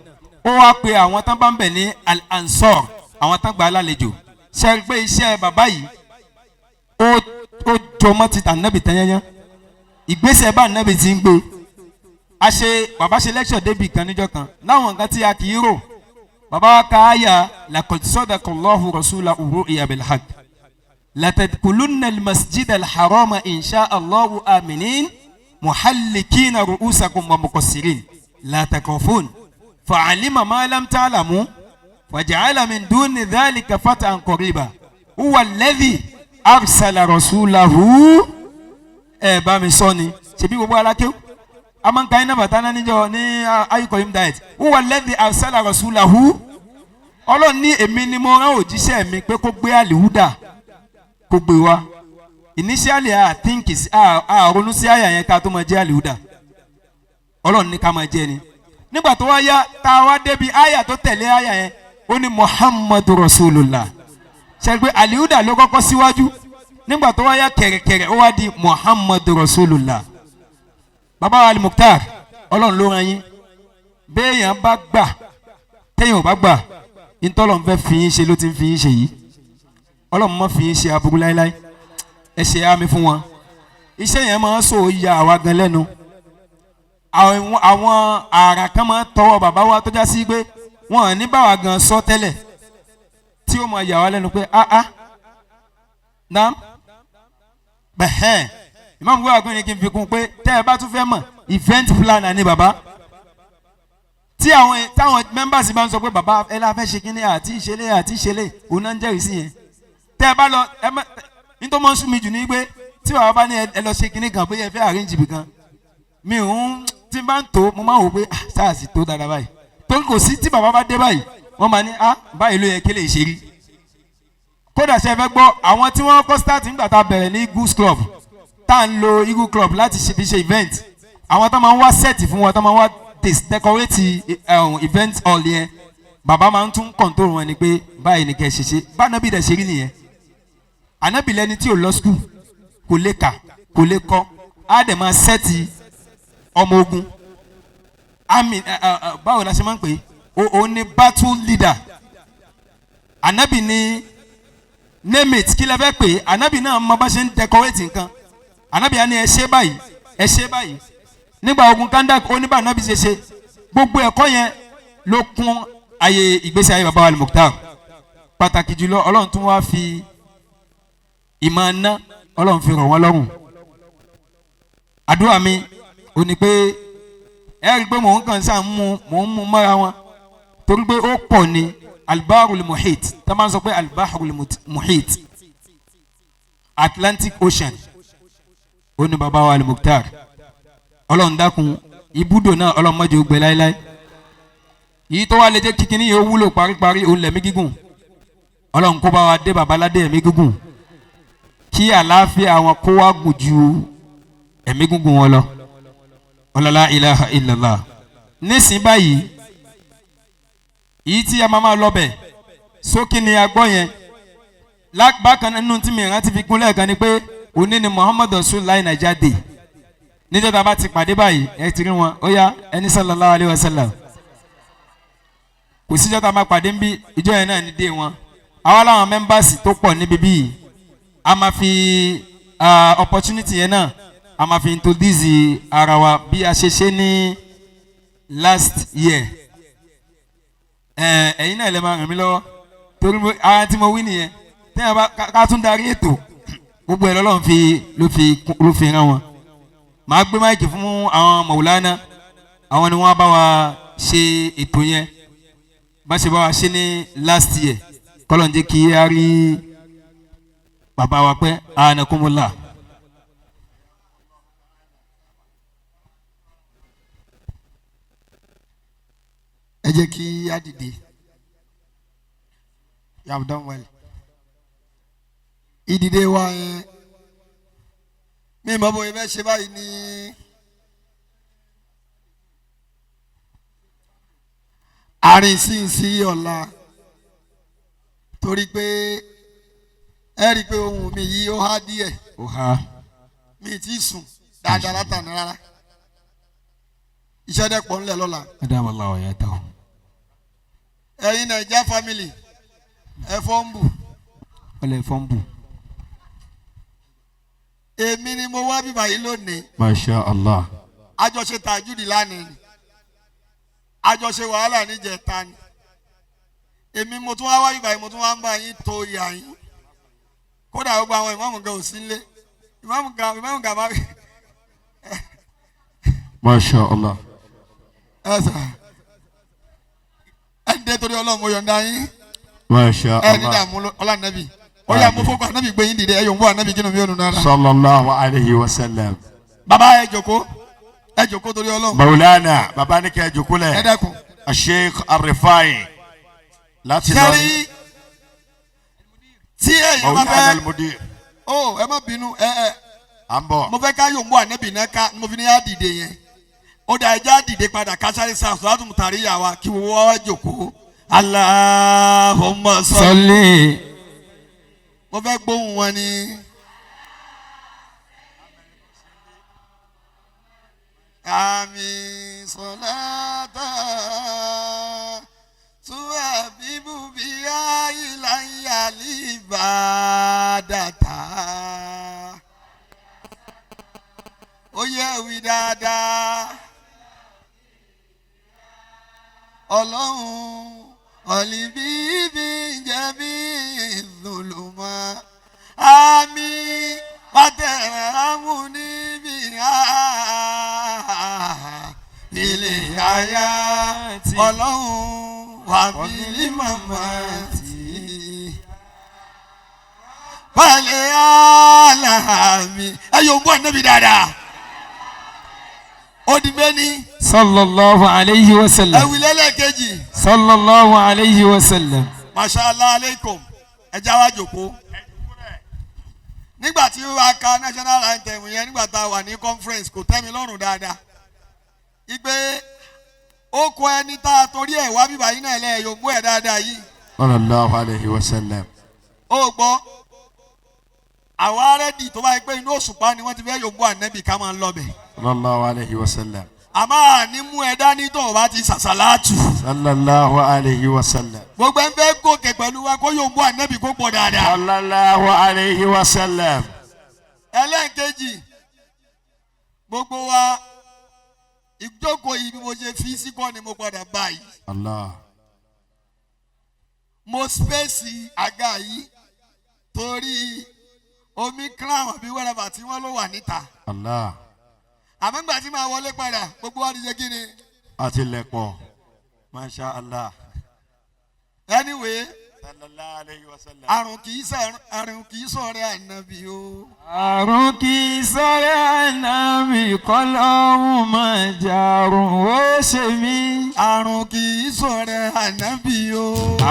Ó wá pe àwọn tán bá ń bẹ̀ ní Al-Ansar, àwọn tán gbà á lálejò. Ṣe é pé iṣẹ́ bàbá yìí ó jọmọ́ ti tànábì tán yányán? Ìgbésẹ̀ bá ànábì ti ń gbé. A ṣe bàbá ṣe lecture débì kan níjọ́ kan láwọn nǹkan tí a kì í rò. Bàbá wa ka àyà laqad sadaqa Allahu rasulahu ru'ya bil haqq latadkhulunna al-masjid al-harama insha Allahu aminin muhallikina ru'usakum wa muqassirin la takhafun fa'alima ma lam ta'lamu faja'ala min duni dhalika fathan qariba huwa alladhi arsala rasulahu. Ẹ bá mi sọ ni, ṣebí gbogbo alákéw a máa ń ka iná bàtà náà níjọ ní ayíkọ̀yìm diet. Huwa alladhi arsala rasulahu, Ọlọ́run ní èmi ni mo rán òjíṣẹ́ mi pé kó gbé àlìhúdà, kó gbé wá. Initially, a think is a ronú sí àyà yẹn ká tó máa jẹ́ àlìhúdà. Ọlọ́run ní ká máa jẹ́ ni. Nígbà tó wá yá, tá a wá débi àyà tó tẹ̀lé àyà yẹn, ó ní Muhammadu Rasulullah. Ṣe pé àlìhúdà ló kọ́kọ́ síwájú? Nígbà tó wá yá kẹ̀rẹ̀kẹ̀rẹ̀, ó wá di Muhammadu Rasulullah. Bàbá wa Al-Mukhtar, Ọlọ́run ló rán yín. Béèyàn bá gbà, téèyàn ò bá gbà, ntọ́lọ́n fẹ́ fi yín ṣe ló ti ń fi yín ṣe yìí. Ọlọ́run má fi yín ṣe aburú láéláé. Ẹ ṣe àmì fún wọn. Iṣẹ́ yẹn máa ń sọ ya àwa gan lẹ́nu. Àwọn àrà kan máa ń tọwọ́ bàbá wa tó já sí pé wọn ò ní báwa gan sọ tẹ́lẹ̀, tí ó máa yà wá lẹ́nu pé ah ah naam bẹ́ẹ̀. Ìmáàmù gbọ́dọ̀ àgbẹ̀ni kí n fi kún pé tẹ́ ẹ bá tún fẹ́ mọ̀, event planner ni bàbá. Tí àwọn táwọn members bá ń sọ pé bàbá ẹ la fẹ́ ṣe kínní àti ìṣẹ̀lẹ̀ àti ìṣẹ̀lẹ̀, òun náà ń jẹ́rìí sí yẹn. Tẹ́ ẹ bá lọ, ẹ má nítorí mọ́ sún mi jù ní pé tí bàbá bá ní ẹ lọ ṣe kínní kan, bóyá ẹ fẹ́ arrange ibì kan, mi ò ń tí n bá ń tó, mo máa ń wò pé, ah, sáà sì tó dáadáa báyìí, torí kò sí tí bàbá bá dé báyìí, wọ́n máa ní, ah, báyìí ló yẹ kí lè ṣe rí. Kódà, ṣe fẹ́ gbọ́, àwọn tí wọ́n kọ́ start nígbà tá a bẹ̀rẹ̀ ní Eagles Club, tá à ń lo Eagle Club láti ṣe fi ṣe event, àwọn tó máa ń wá set fún wọn, tó máa ń wá decorate event hall yẹn, bàbá máa ń tún control wọn ni pé báyìí ni kẹ́ ẹ ṣe ṣe. Bá ànábì dẹ̀ ṣe rí nìyẹn. Ànábì lẹni tí ò lọ school, kò lè kà, kò lè kọ́, á dẹ̀ máa set ọmọ ogun army. Báwo la ṣe máa ń pè é? Ó ní battle leader. Ànábì ní name it, kí lẹ fẹ́ pè é? Ànábì náà mọ bá ṣe ń decorate nǹkan. Ànábì á ní ẹ ṣe báyìí, ẹ ṣe báyìí. Nígbà ogun Kandak, ó ní bá ànábì ṣe ṣe. Gbogbo ẹ̀kọ́ yẹn ló kún ayé ìgbésí ayé baba Al-Mukhtar. Pàtàkì jùlọ, Ọlọ́run tún wá fi ìmọ̀ ná, Ọlọ́run fi rọ̀ wọ́n lọ́rùn. Àdúrà mi ò ní pé ẹ rí i pé mò ń kàn sáà ń mú, mò ń mú mọ́ra wọn, torí pé ó pọ̀ ní albaharul muhit. Tá a máa ń sọ pé albaharul muhit, Atlantic Ocean, ó ní baba wa Al-Mukhtar. Ọlọ́run dákun, ibùdó náà, Ọlọ́run má jẹ́ ó gbẹ láéláé. Yìí tó wá lè jẹ́ kíkiní yìí ó wúlò paríparí òun lẹ̀mí gígùn. Ọlọ́run kó bá wa dé babaládé ẹ̀mí gígùn, kí àlàáfíà wọn kó wá gùn ju ẹ̀mí gígùn wọn lọ. Ọlọ́lá ilaha illallah. Nísìnyí báyìí, yìí tí a máa lọ bẹ̀ sókè ni a gbọ́ yẹn. Bákan nínú tí mi rántí fi kún lẹ́ẹ̀kan ni pé òní ni Muhammad Rasulullah Naija Day. Níjọ́ tá a bá ti pàdé báyìí ẹ ti rí wọn, ó yá ẹni sallallahu alayhi wa sallam. Kò síjọ́ tá a máa pàdé ń bí ìjọ yẹn náà ní dé wọn. Àwa láwọn members tó pọ̀ níbi bíi a máa fi opportunity yẹn náà a máa fi introduce ara wa bí a ṣe ṣe ní last year. Ẹ̀yin náà lè máa ràn mí lọ́wọ́ torí ara tí mo wí nìyẹn. Tẹ́yìn bá ká tún darí ètò gbogbo ẹ̀ lọ́lọ́run fi ló fi rán wọn. Màá gbé máìkì fún àwọn Maulana, àwọn ni wọ́n bá wa ṣe ètò yẹn bá ṣe bá wa ṣe ní last year. Kọ́lọ́n jẹ́ kí a rí bàbá wa pẹ́ anakumula. Ẹ jẹ́ kí a dìde. You have done well. Ìdìde wa yẹn mi mọ̀ bóyá bẹ́ẹ̀ ṣe báyìí ní. Àárín sí ọ̀la torí pé ẹ rí i pé ohun mi yìí ó há díẹ̀. Ó há. Mi ti sùn dáadáa látàná rárá. Iṣẹ́ dẹ̀ pọ̀ ńlẹ̀ lọ́la. Adáwọ̀lá ọ̀yà tó. Ẹ̀yin Naija family ẹ fọ́ ń bù. Ọlẹ̀ fọ́ ń bù. Èmi ni mo wá bíbá yìí lónìí. Masha Allah. Àjọṣe tàjúdì lánàá ni. Àjọṣe wàhálà níjẹta ni. Èmi mo tún wá wá bíbá yìí, mo tún wá ń bá yín tó ìyá yín. Kódà gbogbo àwọn ìmáàmù gan ò sí nílé. Ìmáàmù gan máa. Masha Allah. Ẹ sà. Ẹ dé torí Ọlọ́run mo yọ̀ǹda yín. Masha Allah. Ẹ ní dààmú ọlá nàbì. Ó yá mo fọkọ ànábì gbé yín dìde, ẹ yòǹbó ànábì kínú mi ò nù náírà. Sallallahu alayhi wa sallam. Bàbá ẹ jókòó, ẹ jókòó torí Ọlọ́run. Maulana bàbá ní kẹ́ ẹ jókòó lẹ̀. Ẹ dákun. Sheikh Arifai láti lọ. Sẹ́rí tí ẹ̀yin bá fẹ́. Maulana al-Mudir. Ó ẹ má bínú ẹ ẹ. À ń bọ̀. Mo fẹ́ ká yòǹbó ànábì náà ká mo fi ní á dìde yẹn. Ó dà ẹja dìde padà kásáré sáà sọ́dún tàrí yà wá kí wọ́n wá jókòó. Allahumma salli. Mo fẹ́ gbóhùn wọn ni. Àmì sọ̀láta túwà bíbú bí ayíláyà líbàdàtà. Ó yẹ wí dáadáa. Ọlọ́run ọ̀lìbíbí jẹ̀bi ìdùnlùmọ́. Àmì wàtẹ̀rẹ̀mú níbi ilé ayá. Ọlọ́run wà bílí màmá tì í. Balẹ̀ àlàmì. Ẹ yóò bọ́ ẹ̀nẹ́bí dáadáa. Ó di méní. Sallallahu alayhi wa sallam. Ẹ wí lẹ́lẹ́kejì. Sallallahu alayhi wa sallam. Masha Allah aleikum. Ẹ já wa jókòó. Nígbà tí wàá ka national anthem yẹn nígbà tá a wà ní conference kò tẹ́ mi lọ́rùn dáadáa. Ìgbé ó kọ ẹni tá a torí ẹ̀ wá bíbá yín náà lẹ́ẹ̀ yóò mú ẹ̀ dáadáa yìí. Sallallahu alayhi wa sallam. Ó gbọ́ àwa rẹ́dì tó bá yẹ pé inú òṣùpá ni wọ́n ti fẹ́ yóò mú ànẹ́bì ká máa lọ bẹ̀. Sallallahu alayhi wa sallam. Àmọ́ àní mú ẹ dání tó o bá ti sàṣàlátù. Sallallahu alayhi wa sallam. Gbogbo ẹ ń fẹ́ gòkè pẹ̀lú wa kó yóò mú ànẹ́bì kó pọ̀ dáadáa. Sallallahu alayhi wa sallam. Ẹlẹ́ǹkejì gbogbo wa ìjókòó yìí bí mo ṣe fi sí kọ́ ni mo padà bá yìí. Allah. Mo spẹ́ẹ̀sì àga yìí torí omi crown àbí wẹ́rẹ́bà tí wọ́n ló wà níta. Allah. Àmọ́ ńgbà tí màá wọlé padà gbogbo wa ti ṣe kí ni. A ti lẹ̀ pọ̀. Masha Allah. Anyway, Sallallahu alayhi wa sallam. Àrùn kì í sọ̀rẹ́ ànábì o. Àrùn kì í sọ̀rẹ́ ànábì kọ́lọ́hún máa jàrùn ó ṣe mí. Àrùn kì í sọ̀rẹ́ ànábì o.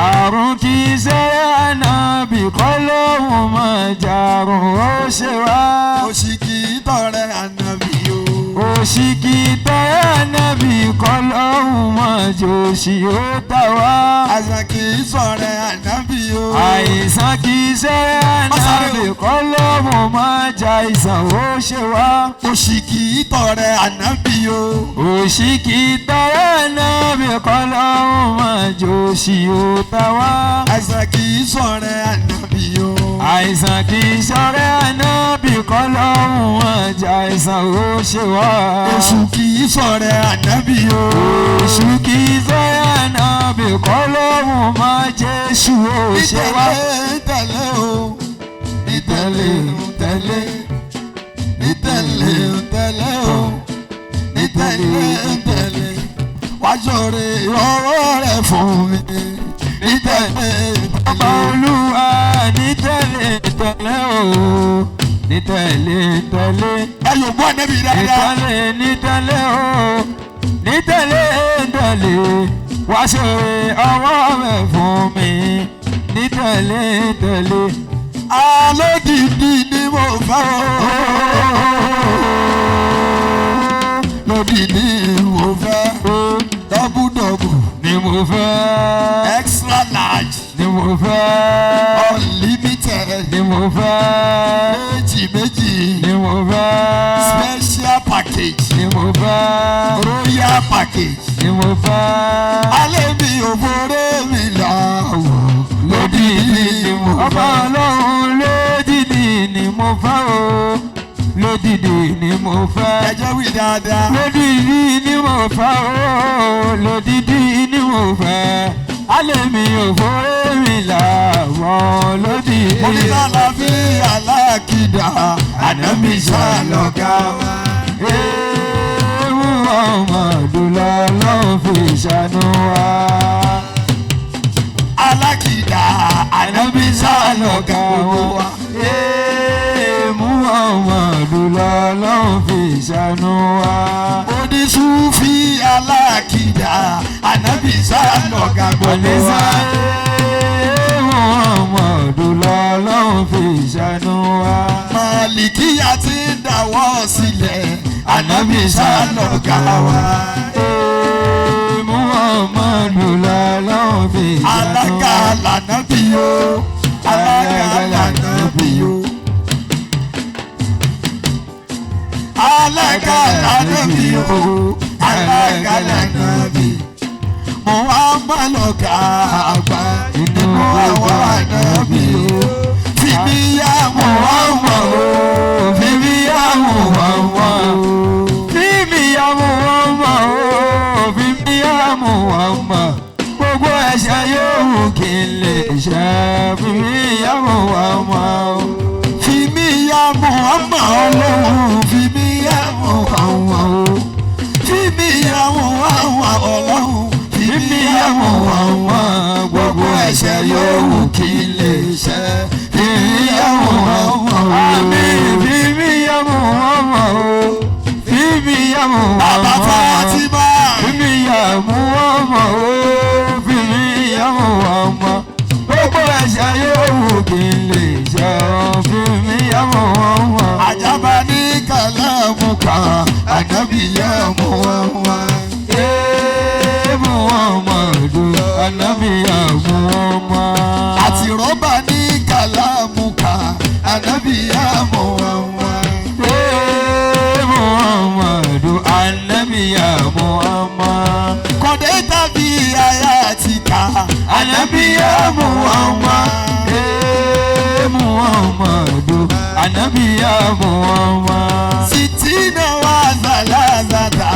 Àrùn kì í sọ̀rẹ́ ànábì kọ́lọ́hún máa jàrùn ó ṣe wá. Òṣì kì í tọ̀rẹ́ ànábì o. Òṣì kì í tọ̀rẹ́ ànábì kọ́lọ́hún máa jòṣì ó tà wá. Àìsàn kì í sọ̀rẹ́ ànábì o. Àìsàn kì í sọ̀rẹ́ ànábì kọ́lọ́hún máa jà àìsàn ó ṣe wá. Òṣì kì í tọ̀rẹ́ ànábì o. Òṣì kì í tọ̀rẹ́ ànábì kọ́lọ́hún máa jòṣì ó tà wá. Àìsàn kì í sọ̀rẹ́ ànábì o. Àìsàn kì í sọ̀rẹ́ ànábì kọ́lọ́hún máa jà àìsàn ó ṣe wá. Èṣù kì í sọ̀rẹ́ ànábì o. Èṣù kì í sọ̀rẹ́ ànábì kọ́lọ́hún máa jésù ó ṣe wá. Nítẹ̀lé o. Nítẹ̀lé tẹ̀lé. Nítẹ̀lé tẹ̀lé o. Nítẹ̀lé tẹ̀lé. Wá sọ̀rẹ́ ọwọ́ rẹ̀ fún mi. Nítẹ̀lé Ọba tẹ̀lé. Olúwa nítẹ̀lé tẹ̀lé o. Nítẹ̀lé tẹ̀lé. Ẹ yóò gbọ́ ànábì dáadáa. Nítẹ̀lé nítẹ̀lé o. Nítẹ̀lé tẹ̀lé. Wá sọ̀rẹ́ ọwọ́ rẹ̀ fún mi. Nítẹ̀lé tẹ̀lé. Alódìdí ni mo fẹ́ o. Lódìdí mo fẹ́. Dọ́bùdọ́bù. Ni mo fẹ́. Extra large. Ni mo fẹ́. Unlimited. Ni mo fẹ́. Méjì méjì. Ni mo fẹ́. Special package. Ni mo fẹ́. Royal package. Ni mo fẹ́. Alẹ́ mi ò foré mi là wò. Lódìdí ni mo Ọba fẹ́. Ọlọ́run lódìdí ni mo fẹ́ o. Lódìdí ni mo fẹ́. Ẹjọ́ wí dáadáa. Lódìdí ni mo fẹ́ o. Lódìdí ni mo fẹ́. Alẹ́ mi ò foré mi là wọ́n lódìdí. Mo ní lálàáfíà aláàkìdá. Ànábì ṣàlọ́gà wa. Ewu ọmọdé lọ́lọ́run fi ṣàánú wa. Alákìdá. Ànábì ṣàlọ́gà gbogbo wa. Ewu ọmọdé lọ́lọ́run fi ṣàánú wa. Onísúfì alákìdá. Ànábì ṣàlọ́gà gbogbo Àníṣà wa. ewu ọmọdé lọ́lọ́run fi ṣàánú wa. Màlìkíyà ti ń dáwọ́ sílẹ̀. Ànábì ṣàlọ́gà wa. Ewu ọmọdé lọ́lọ́run fi ṣàánú wa. Alága lànábì o. Alága lànábì o. Alága lànábì o. Alága lànábì. Mo wá má lọ gà àgbà nínú àwọn ànábì o. Fìbí yá mo wá mọ̀ o. Fífi àmú wọ́n mọ̀. Fífi àmú wọ́n mọ̀ o. Fífi àmú wọ́n mọ̀. Gbogbo ẹ̀ṣẹ̀ yóò wù kí n lè ṣe. Fífi àmú wọ́n mọ̀ o. Fìmí yá Muhammad ọlọ́run. Fìmí yá Muhammad o. Fìmí yá Muhammad ọlọ́run. Fìmí yá Muhammad gbogbo ẹ̀ṣẹ̀ yóò wù kí n lè ṣe. Fìmí yá Muhammad o. Àmín. Fífi àmú wọ́n mọ̀ o. Fífi àmú wọ́n mọ̀. Bàbá Fatima. Fífi àmú wọ́n mọ̀ o. Fífi àmú wọ́n mọ̀. Gbogbo ẹ̀ṣẹ̀ yóò wù kí n lè ṣe o. Fífi àmú wọ́n mọ̀. Àjàbá ní kàlámù kan, ànábì yá Muhammad. Ee, Muhammadu, Ànábì ya Muhammad. Àti rọ́bà ní kàlámù kan, ànábì yá Muhammad. Ee, Muhammadu, Ànábì ya Muhammad. Kọ̀dé tàbí aya àti ká. Ànábì ya Muhammad. Ee, Muhammadu, Ànábì ya Muhammad. Sitina wa zalazata.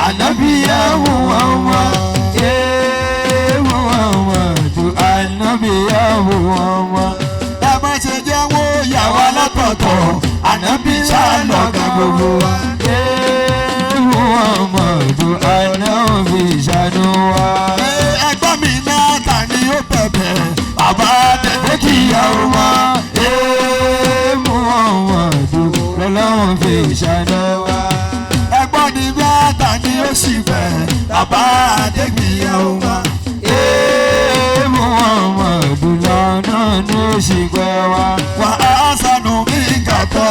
Ànábì ya Muhammad. Ee, Muhammadu, Ànábì ya Muhammad. Ẹ má ṣe jẹ́ wó yàwá látọ̀tọ̀. Ànábì ṣàlọ́gà gbogbo wa. Ee, Muhammadu, Ànábì ṣàánú wa. Ẹgbọ́n mi náà ta ni ó bẹ̀bẹ̀. Bàbá Adékìyàwó mọ́ Muhammadu lọ́lọ́run fi ṣàná wa. Ẹ̀gbọ́n ni bàtà ni ó sì fẹ́ bàbá Adégbìyàwó mọ́. Muhammadu lọ́nà ní oṣù pẹ́ wa. Wà á sànù mí kàtọ́.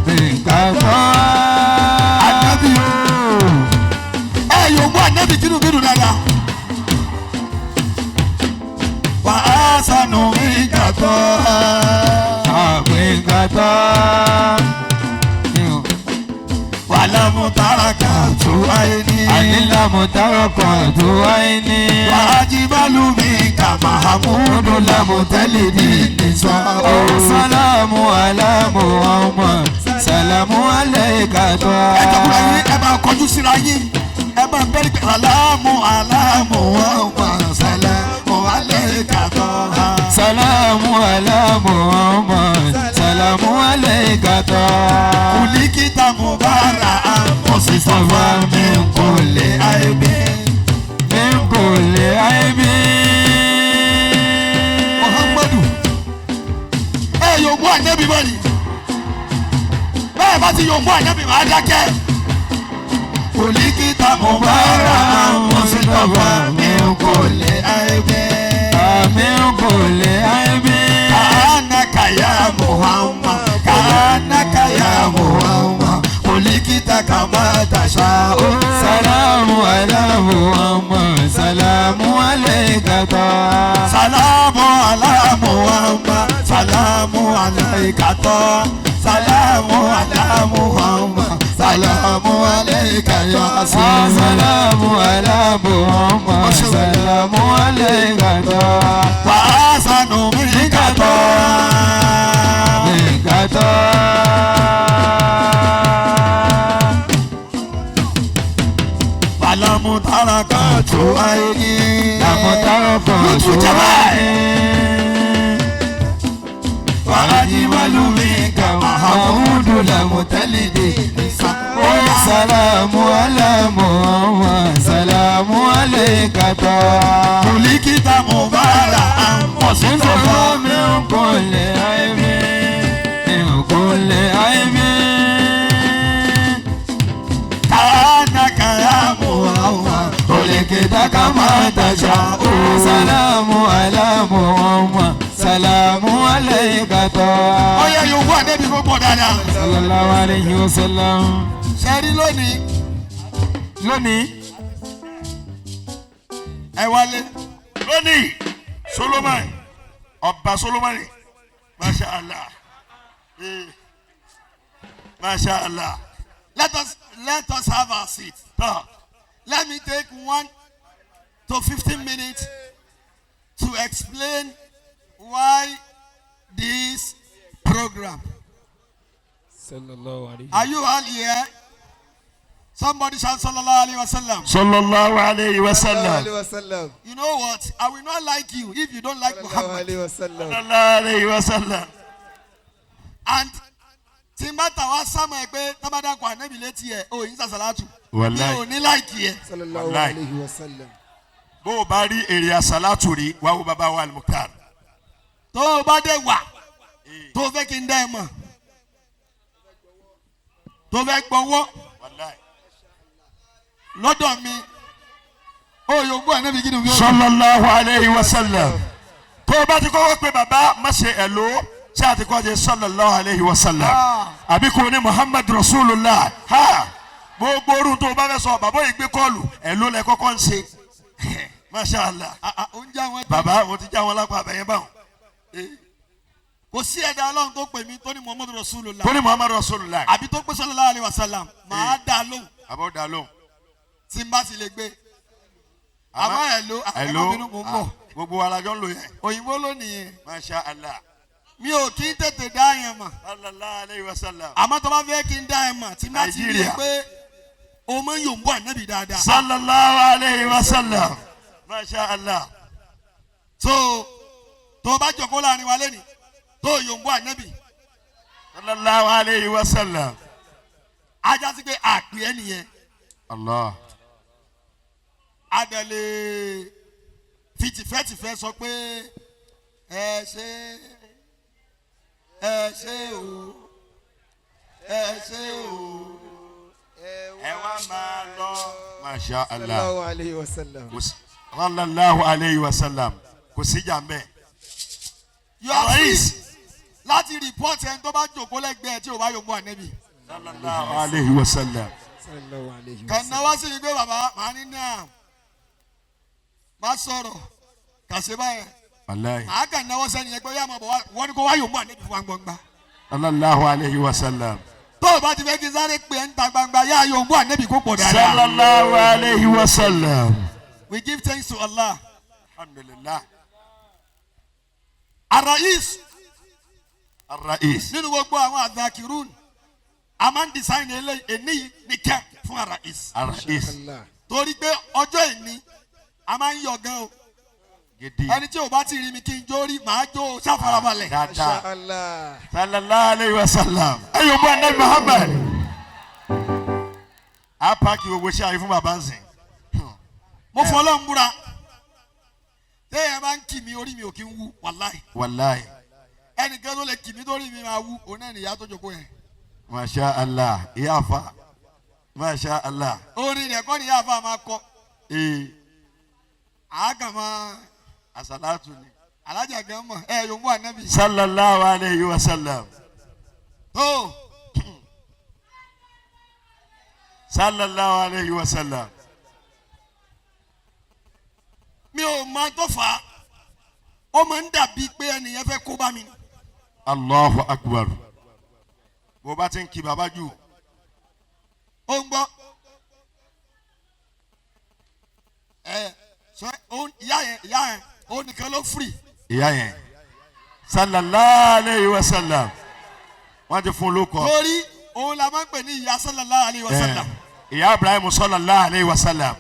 Nǹkan tán. Ànábì o. Ẹ yóò mú ànábì kínú dáadáa. Wà á sànù mí kàtọ́. Àpínkà tán. Wà lámú tàràkà tó ayé ní. Ànílámù tárọ̀kọ̀ tó wáyé ní. Wà á jí bálù mi kà Mahamudu lámú tẹ́lẹ̀ ní nìṣọ́. Salamu ala Muhammad, salamu alayka tó. Ẹ jọkúra yín, ẹ máa kọjú síra yín, ẹ máa bẹ́ẹ̀ pé aláàmú aláàmú ọmọ sàlámù alayka tó. Salamu ala Muhammad, salamu alayka tó. Kùlíkìtà mubara mùsùlùmá mi kò lè àìbí. Min kulli aibi. Muhammadu ẹ yóò mú ànábì bọ́ọ̀lì bẹ́ẹ̀ bá ti yóò mú ànábì máa dákẹ́. Kùlíkìtà mubara mùsùlùmá mi kò lè àìbí. Min kulli aibi. Ka'annaka ya Muhammad, ka'annaka ya Muhammad, khuliqta kama tasha'u. Salamu ala Muhammad, salamu alayka tó. Salamu ala Muhammad, salamu alayka tó. Salamu ala Muhammad, salamu alayka ya Rasul. Salamu ala Muhammad, salamu alayka tó. Wa ahsanu minka tó. Minka tó. Walamu tarakatu aini. Àmọ̀tárọ̀kọ̀ Lótú tó jẹ́ wáyé. Wàájibálù minka Mahamudu lamutẹ́lìdì. Salamu ala Muhammad, salamu alayka tó. Kùlíkìtà mubara Sọ̀rọ̀ mi ń kọ́lé àìmí, ń kọ́lé àìmí. Ka'annaka ya Muhammad, khuliqta kama tasha'u. Salamu ala Muhammad, salamu alayka tó. Ọyẹ yòówù ànábì kó pọ̀ dáadáa. Sallallahu alayhi wa sallam. Ṣé rí lónìí? Lónìí, Ẹ wálé. Lónìí, Solomon, ọba Solomon, Masha Allah, Masha Allah. Let us have our seat. Tọ́ Let me take 1 to 15 minutes to explain why this program. Sallallahu alayhi. Are you all here? Somebody shout sallallahu alayhi wa sallam. Sallallahu alayhi wa sallam. Alayhi wa sallam. You know what? I will not like you if you don't like Sallallahu Muhammad. alayhi wa sallam. Sallallahu alayhi wa sallam. And tí n bá tà wá sámọ̀ ẹ pé tábàdàkọ̀ ànábì létí ẹ̀ o yín sàṣàlátù. Wallahi. Mi ò ní láìkì ẹ. Sallallahu Wallahi. alayhi wa sallam. Bó o bá rí èrè àsálàtù rí, wá wo bàbá wa Al-Mukhtar. Tó o bá dé wà tó o fẹ́ kí n dá ẹ mọ̀ tó o fẹ́ gbọ́wọ́ Wallahi. lọ́dọ̀ mi ó yóò gbọ́ ànábì kí ni o. Sallallahu alayhi wa sallam. Tó o bá ti kọ́kọ́ pé bàbá má ṣe ẹ̀ ló ṣé àti kọ́ ṣe sallallahu alayhi wa sallam. Àbí kò ní Muhammad Rasulullah. Ha! Gbogbo orun tó o bá fẹ́ sọ bàbá yìí gbé kọ́ọ̀lù ẹ̀ ló lẹ kọ́kọ́ ń ṣe. Masha Allah. Oúnjẹ àwọn Bàbá mo ti já wọn lápá àbẹ̀yẹ báwọn. kò sí ẹ̀dá ọlọ́run tó pè mí tó ní Muhammadu Rasulullah Tó ní Muhammad Rasulullah. àbí tó pé sallallahu alayhi wa sallam màá dá a lóhùn Àbọ̀ dà lóhùn. tí n bá ti lè gbé. Àmọ́ ẹ̀ ló Ẹ̀ ló ẹ̀mọ́ bínú mò ń bọ̀ gbogbo wa la jọ ń lò yẹn. Òyìnbó lónìí yẹn. Masha Allah. Mi ò kí ń tètè dá yẹn mọ̀. Sallallahu alayhi wa sallam. Àmọ́ tó bá fẹ́ kí n dá ẹ mọ̀ tí n bá ti rí i Nàìjíríà. pé o máa ń yòǹbó ànábì dáadáa. Sallallahu alayhi wa sallam. Masha Allah. So tó o bá jòkó láàrin wa lẹ́nìí tó o yòǹbó ànábì Sallallahu alayhi wa sallam. ajá sí pé àpè ẹ nìyẹn. Allah. Adẹ̀lẹ̀ fi tìfẹ́tìfẹ́ sọ pé Ẹ ṣé, ẹ ṣé o, ẹ ṣé o. Ẹ wá máa lọ. Masha Allah. Sallallahu alayhi wa sallam. Sallallahu alayhi wa sallam. Kò sí jà mbẹ́. You are free láti report ẹni tó bá jòkó lẹ́gbẹ̀ẹ́ tí o bá yòókù ànẹ́bì. Sallallahu alayhi wa sallam. Sallallahu alayhi wa Kàn sallam. náwó sí mi pé bàbá màá ní náà má sọ̀rọ̀ kàṣe báyẹn. Wàláyé. Màá kàn náwó sẹ́ni yẹn pé yá máa bọ̀ wá wọ́n ní kó wá yòókù ànẹ́bì fún wa gbọ̀ngbà. Sallallahu alayhi wa sallam. Tó o bá ti fẹ́ kí n sáré pé ẹ̀ ń ta gbangba yá yòókù ànẹ́bì kó pọ̀ dáadáa. Sallallahu alayhi wa sallam. We give thanks to Allah. Alhamdulillah. Arais Ar-Rais. nínú gbogbo àwọn àdàkìrún a máa ń design eléyìí èní nìkẹ́ fún Arais. Ar-Rais. Allah. Torí pé ọjọ́ ìní a máa ń yọ̀ gan o. Gidi. Ẹni tí o bá ti rí mi kí n jó rí màá jó o ṣàfarabalẹ̀. Dáadáa. Allah. Sallallahu alayhi wa sallam. Ẹ yóò bọ́ anabi Muhammad. A paaki gbogbo ṣe àyè fún bàbá ń sìn. Mo fọ Ọlọ́run búra. Téèyàn bá ń kì mí orí mi ò kí ń wú wàláì. Wàláyé. Ẹnìkan tó lè kì mí torí mi máa wú òun náà nìyá tó jókòó yẹn. Masha Allah. Ìyá àfa. Masha Allah. Orin rẹ̀ kọ́ nìyá àfa máa kọ. Ee. Àákàn máa Asalatu ni. alájà gan mọ̀ ẹ yòówù ànábì. Sallallahu alayhi wa sallam. Tó Sallallahu alayhi wa sallam. mi ò mọ tó fà á. Ó máa ń dàbí pé ẹnìyẹn fẹ́ kó bá mi. Allahu akbar. Bó bá ti ń kí bàbá jù. Ó ń gbọ́. Ẹ sọ ìyá yẹn òun nìkan ló free. Ìyá yẹn. Sallallahu alayhi wa sallam. Wọ́n ti fún un lóko. Torí òun la máa ń pè ní ìyá sallallahu alayhi wa sallam. Ìyá Ibrahim sallallahu alayhi wa sallam.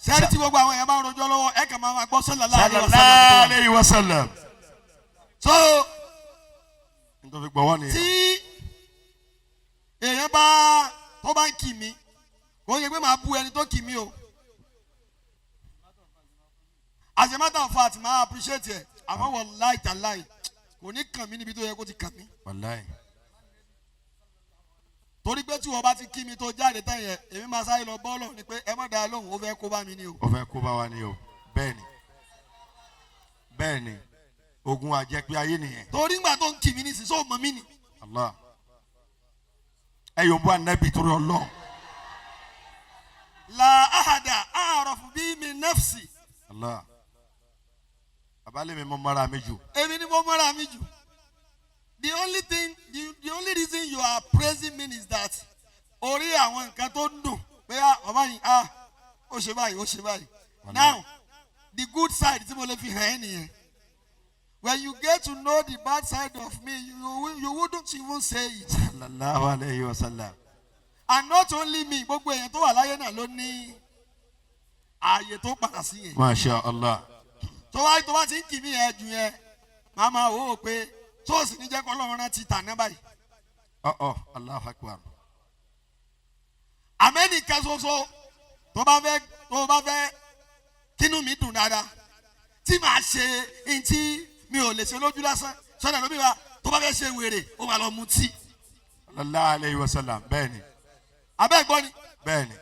Sẹ́ni tí gbogbo àwọn èèyàn bá ń rojọ́ lọ́wọ́ ẹ kàn máa gbọ́ sallallahu alayhi wa Sallallahu sallam. alayhi wa sallam. So Nítorí gbọ́wọ́ nìyẹn. tí èèyàn bá tó bá ń kì mí kò yẹ pé màá bu ẹni tó kì mí o. As a matter of fact, màá appreciate ẹ̀ àmọ́ wallahi tallahi kò ní kàn mí níbi tó yẹ kó ti kàn mí. Wàláyé. Torí pé tí wọ́n bá ti kí mi tó jáde tán yẹn èmi máa sáré lọ bọ́ọ̀lù ni pé ẹ má dáa lóhùn ó fẹ́ kó bá mi ní o. Ó fẹ́ kó bá wa ní o. Bẹ́ẹ̀ni. Bẹ́ẹ̀ni. Ogun àjẹpé ayé nìyẹn. Torí ńgbà tó ń kì mí nísìsiyìí sóò mọ̀ mí ni. Allah. Ẹ yóò bọ́ anabi torí Ọlọ́run. La ahada a'rafu bí mi nafsi. Allah. Bàbá lèmi mọ mọ́ra mi jù. Èmi ni mo mọ́ra mi jù. The only thing the only reason you are praising me is that orí àwọn nǹkan tó ń dùn pé ah bàbá yìí ah ó ṣe báyìí ó ṣe báyìí. Now the good side tí mo lè fi hàn ẹ́ nìyẹn. When you get to know the bad side of me you wouldn't even say it. Sallallahu alayhi wa sallam. And not only me gbogbo èèyàn tó wà láyé náà ló ní ààyè tó padà sí yẹn. Masha Allah. Tó bá ti ń kì mí yẹn jù yẹn màá máa wò ó pé tó sì ní jẹ́ kó Ọlọ́run rántí tàná báyìí. Ọ̀ Allahu akbar. Àmẹ́nìkan ṣoṣo tó bá fẹ́ kínú mi dùn dáadáa tí màá ṣe n tí mi ò lè ṣe lójú lásán sọ́dọ̀ lómi wa tó bá fẹ́ ṣe wèrè ó máa lọ mutí. Sallallahu alayhi wa sallam. Bẹ́ẹ̀ni. Abẹ́ gbọ́ ni Bẹ́ẹ̀ni.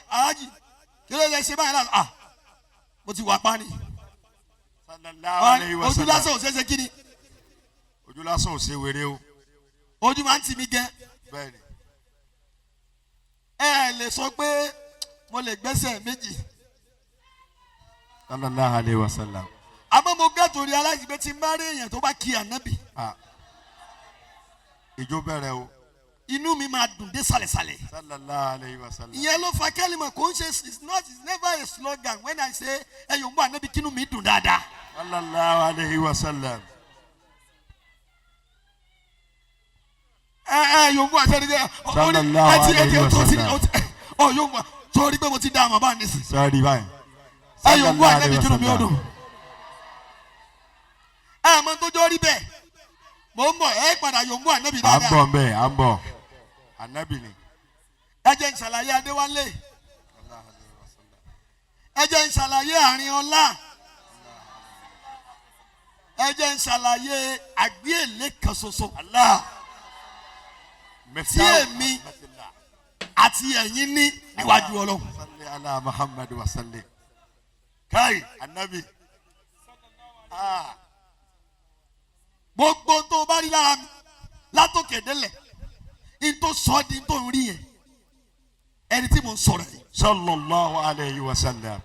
Alájì kí ló lè ṣe báyìí láti ah mo ti wà pa ni. Sallallahu alayhi wa Ojú sallam. lásán ò ṣeé ṣe kí ni Ojú lásán ò ṣe wèrè o. ojú máa ń tì mí gan. Bẹ́ẹ̀ni. Ẹ lè sọ pé mo lè gbẹ́sẹ̀ méjì. Sallallahu alayhi wa sallam. Àmọ́ mo gẹ́ torí aláìsí pé tí n bá rí èèyàn tó bá kí ànábì. Ah. Ìjó bẹ̀rẹ̀ o. Inú mi máa dùn dé sàlẹ̀sàlẹ̀. Sallallahu alayhi wa sallam. Ìyẹn ló fa kẹ́lìmọ̀ kò ń ṣe it's not it's never a slogan when I say ẹ yóò mú ànábì kínú mi dùn dáadáa. Sallallahu alayhi wa sallam. Ẹ ẹ yóò mú àṣẹ nígbà Sallallahu alayhi wa sallam. Ọ yóò mú torí pé mo ti dá àmọ́ bá nísìn. Sọ́ọ́rì báyìí. Ẹ yóò mú ànábì kínú mi ó dùn. Ẹ mọ tó jọ rí bẹ́ẹ̀ mo ń bọ̀ ẹ padà yóò mú ànábì À ń dáadáa. bọ̀ nbẹ̀ à ń bọ̀. Ànábì ni. Ẹ jẹ́ n ṣàlàyé Adéwálé. Ẹ jẹ́ n ṣàlàyé àárín ọlá. Ẹ jẹ́ ń ṣàlàyé àgbéyèlé kan ṣoṣo. Allah. Tí èmi àti ẹ̀yin ní níwájú Ọlọ́run. Salli ala Muhammad wa sallim. Kai anabi. Ah. Gbogbo tó o bá rí lára mi látòkè délẹ̀ n tó sọ di n tó ń rí yẹn ẹni tí mo ń sọ̀rọ̀ yìí. Sallallahu alayhi wa sallam.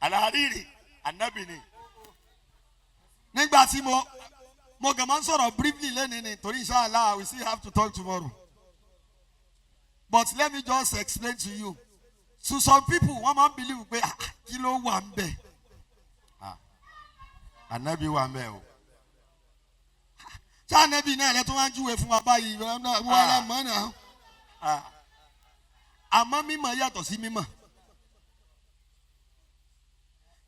Alhariri anabi ni. Nígbà tí mo kàn máa ń sọ̀rọ̀ briefly lẹ́nìí ni torí inshallah we still have to talk tomorrow. But let me just explain to you. To some people wọ́n máa ń believe pé, ah, kí ló wà ń bẹ̀. Anabi wa mbẹ o. Ṣé ànábì náà lẹ tó wá ń júwe fún wa báyìí wọ́n á mọ̀ náà. Ah. Àmọ́ mímọ̀ yàtọ̀ sí mímọ̀.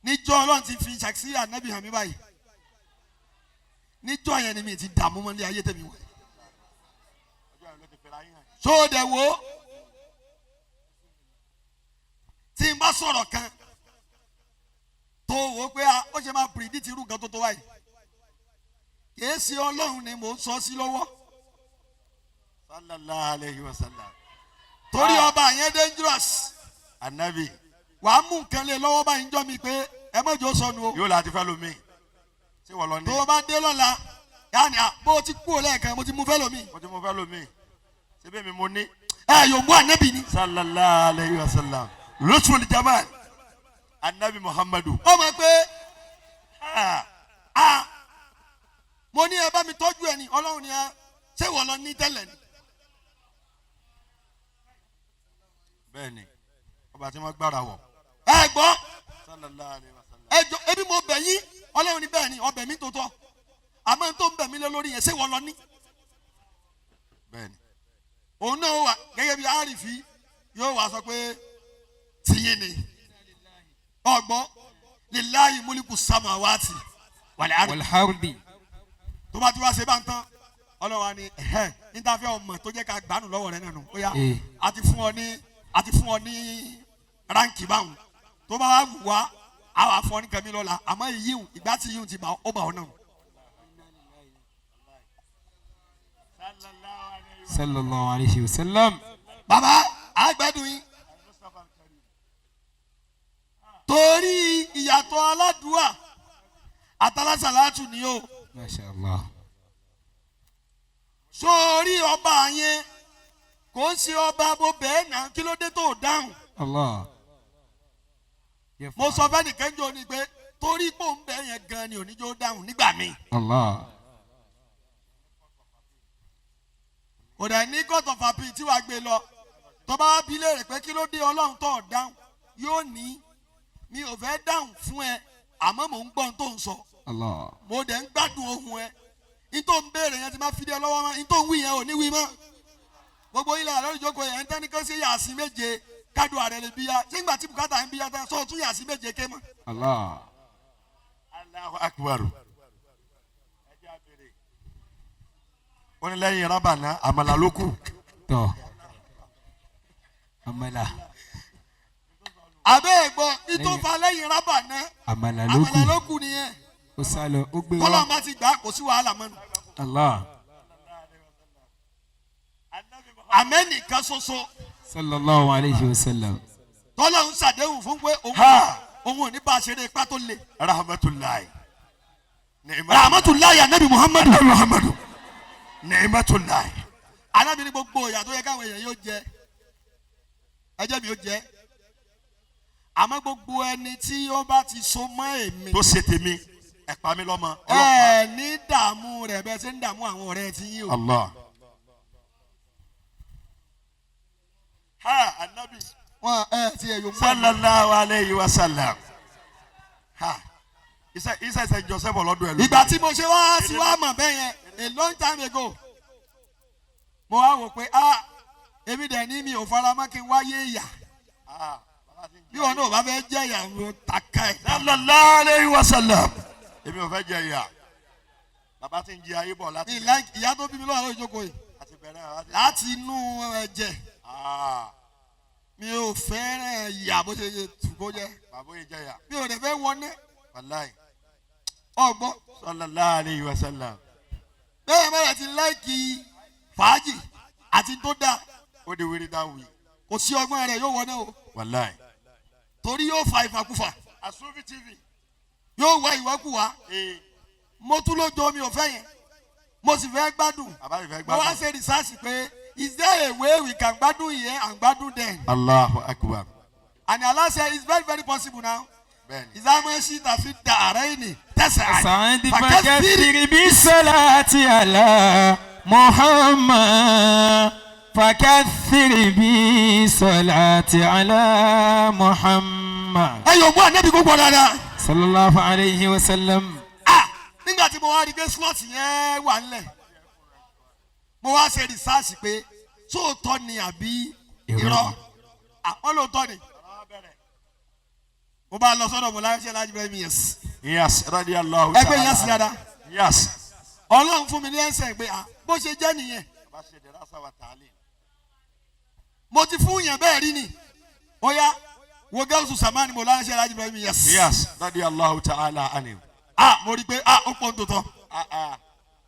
Níjọ́ Ọlọ́run ti fi ṣàkíyèsí ànábì hàn mí báyìí. Níjọ́ yẹn ni mi ti dààmú mọ́ ní ayé tèmi wọ̀. Ṣó dẹ̀ wo tí n bá sọ̀rọ̀ kan tó wò ó pé ó ṣe máa predict irú nǹkan tó tó báyìí, kìí ṣe Ọlọ́run ni mò ń sọ sí lọ́wọ́. Sallallahu alayhi wa sallam. Torí ọba yẹn dangerous. Anabi. Wàá mú nǹkan lé lọ́wọ́ báyìí ń jọ́ mi pé ẹ mọ̀jọ́ sọnù o. Yóò láti fẹ́ lomi. Ṣé wọ́n lọ ní? Tó o bá dé lọ́la yáni à bó o ti kú o lẹ́ẹ̀kan, mo ti mú fẹ́ lomi. Mo ti mú fẹ́ lomi. Ṣé bẹ́ẹ̀ mi mo ní? Ẹ yóò mú ànábì ni. Sallallahu alayhi wa sallam. Rasul Jamal. Anabi Muhammadu. Ó mọ̀ pé Ah. a mo ní ẹ bá mi tọ́jú ẹ ní Ọlọ́run ni ẹ ṣé wọ́n lọ ní tẹ́lẹ̀ ni. Bẹ́ẹ̀ni. Ọba tí wọ́n gbára wọ̀. Ẹ gbọ́. Sallallahu alayhi wa sallam. Ẹ jọ, ebi mo bẹ̀ yín, Ọlọ́run ni bẹ́ẹ̀ ni ọbẹ̀ mi tó tọ́, àmọ́ n tó ń bẹ̀ mí lé lórí yẹn, ṣé wọ́n lọ ní. Bẹ́ẹ̀ni. Òun náà wà gẹ́gẹ́ bí àrífí yóò wá sọ pé tìyín ni ọgbọ́n lillahi múlíkù samawati wal ardi. Walhardi. Tó bá ti wá ṣe bá ń tán, Ọlọ́wà ni ẹ̀hẹ́n níta fẹ́ ọmọ tó jẹ́ ká gbánù lọ́wọ́ rẹ nánu ó yá. Eh. A ti fún ọ ní ránkì báwọn tó bá wá wù wá a wà fún ọ ní kẹmí lọ́la, àmọ́ ìyíhùn ìgbà tí ìyíhùn ti bà ó bà ọ náà. Sallallahu alayhi wa sallam. Bàbá àgbẹ̀dùn yín torí ìyàtọ̀ aládùúà àtàlásàlátù ni o. Masha Allah. Sórí ọba yẹn kò ń ṣe ọba bó bẹ́ẹ̀ náà, kí ló dé tó dáhùn? Allah. Mo sọ fẹ́nìkan jọ ni pé torí pò ń bẹ́ yẹn gan ni oníjó dáhùn nígbà míì. Allah. Kò dẹ̀ ní court of appeal tí wàá gbé lọ, tó bá wá bi léèrè pé kí ló dé Ọlọ́run tó dáhùn, yóò ní mi ò fẹ́ dáhùn fún ẹ, àmọ́ mò ń gbọ́ ohun tó ń sọ. Allah. Mo dẹ̀ ń gbádùn ohun ẹ n tó ń béèrè yẹn ti máa fi dé lọ́wọ́ mọ́ n tó ń wí yẹn ò ní wí mọ́. Gbogbo ilẹ̀ àlọ́ ìjókòó yẹn ń tẹ́ ní kó ṣe yàsí 7 kádùn ààrẹ lè bíyà ṣé ńgbà tí bùkátà ń bíyà tán sọ tún yàsí 7 ké mọ́. Allah. Allahu akbar. Ó ní lẹ́yìn rábànà àmàlà ló kù. Tọ́. Àmàlà. Àbẹ́ ẹ̀gbọ́n ìtòfà lẹ́yìn rábà náà. Àmàlà ló kù. Àmàlà ló kù nìyẹn. Ó sá lọ, ó gbé wá. Tọ́lọ́ bá ti gbà á, kò sí wàhálà mọ́nu. Allah. Àmẹ́nìkan ṣoṣo Sallallahu alayhi wa sallam. tọ́lọ́ ń ṣàdéhùn fún pé òun Ha! òun ò ní bá a ṣeré ipá tó le. Rahmatulahi. Rahmatulahi anabi Muhammadu. Anabi Muhammadu. Ni'matulahi. Anabi ní gbogbo ìyà tó yẹ káwọn èèyàn yóò jẹ ẹjẹ mi yóò jẹ, àmọ́ gbogbo ẹni tí ó bá ti so mọ́ èmi Tó ṣe tèmi ẹ pa mí lọ́mọ. Ọlọ́pàá. ẹ ní dààmú rẹ̀ bẹ́ẹ̀ ṣe ń dààmú àwọn ọ̀rẹ́ ti yín o. Allah. Ha anabi. Wọn ẹ ti ẹ yóò mú àná. Sallallahu alayhi wa sallam. Ha. Isa isa isa Joseph ọlọ́dún ẹ lójú. Ìgbà tí mo ṣe wá sí wá mọ̀ bẹ́ẹ̀ yẹn a long time ago, mo wá wò pé ah, èmi dẹ̀ ní mi ò fara mọ́ kí n wáyé ìyà. Ah. Bí wọn náà bá fẹ́ jẹ́ ìyà mo taka ẹ̀. Sallallahu alayhi wa sallam. Èmi ò fẹ́ jẹ ìyà. Bàbá ti ń jẹ ayé bọ̀ láti. Mi like ìyá tó bí mi lọ́wọ́ lórí ìjókòó yìí Àti bẹ̀rẹ̀ àti. láti inú ẹ̀jẹ̀. Ah. Mi ò fẹ́ràn ìyà bó ṣe yẹ tù kó jẹ́. Bàbá yìí jẹ ìyà. Mi ò dẹ̀ fẹ́ wọné. Wàláì. Ọgbọ́n. Sallallahu alayhi wa sallam. Bẹ́ẹ̀ bẹ́ẹ̀ ti láìkì fàájì àti tó dáa. Ó di wíri dáwì. Kò sí ọgbọ́n rẹ̀ yóò wọná o. Wàláì. Torí yóò fa ìfàkúfà. Asufi TV. Yóò wá ìwákùwà. Ee. Mo tún ló jọ mi ò fẹ́ yẹn. Mo sì fẹ́ gbádùn. Bàbá mi fẹ́ Mo wá gbádùn. ṣe rìsáàsì pé is there a way we can gbádùn here and gbádùn then? Allahu akbar. And Allah said it's very very possible now. Bẹ́ẹ̀ni. Ìsámẹ́sì tàfi da ààrẹ yìí ni tẹ̀sán. سعد فكثر بالصلاة على محمد فكثر بالصلاة على محمد Ẹ yóò mú ànábì gbogbo dáadáa. صلى الله عليه وسلم. Ah! Nígbà tí mo wá rí pé slot yẹn wà ńlẹ̀, mo wá ṣe rìsáàsì pé sóòótọ́ ni àbí irọ́? Àwọn lóòótọ́ ni. Mo bá lọ sọ́dọ̀ mo láṣẹ láti bẹ́ẹ̀ mi yẹs. Yes, radiyallahu Ẹgbẹ́ yẹn sì dáadáa. Yes. Ọlọ́run fún mi ní ẹsẹ̀ pé ah bó ṣe jẹ́ nìyẹn. Bàbá ṣe dirasa wa ta'alim. Mo ti fún yẹn bẹ́ẹ̀ rí ni. Ó yá wo Gẹ́sù Sàmánì mo láṣẹ láti bẹ́ẹ̀ mi yẹs. Yes, radiyallahu ta'ala anhu. Ah mo rí i pé ah ó pọ̀ nítòótọ́. Ah ah.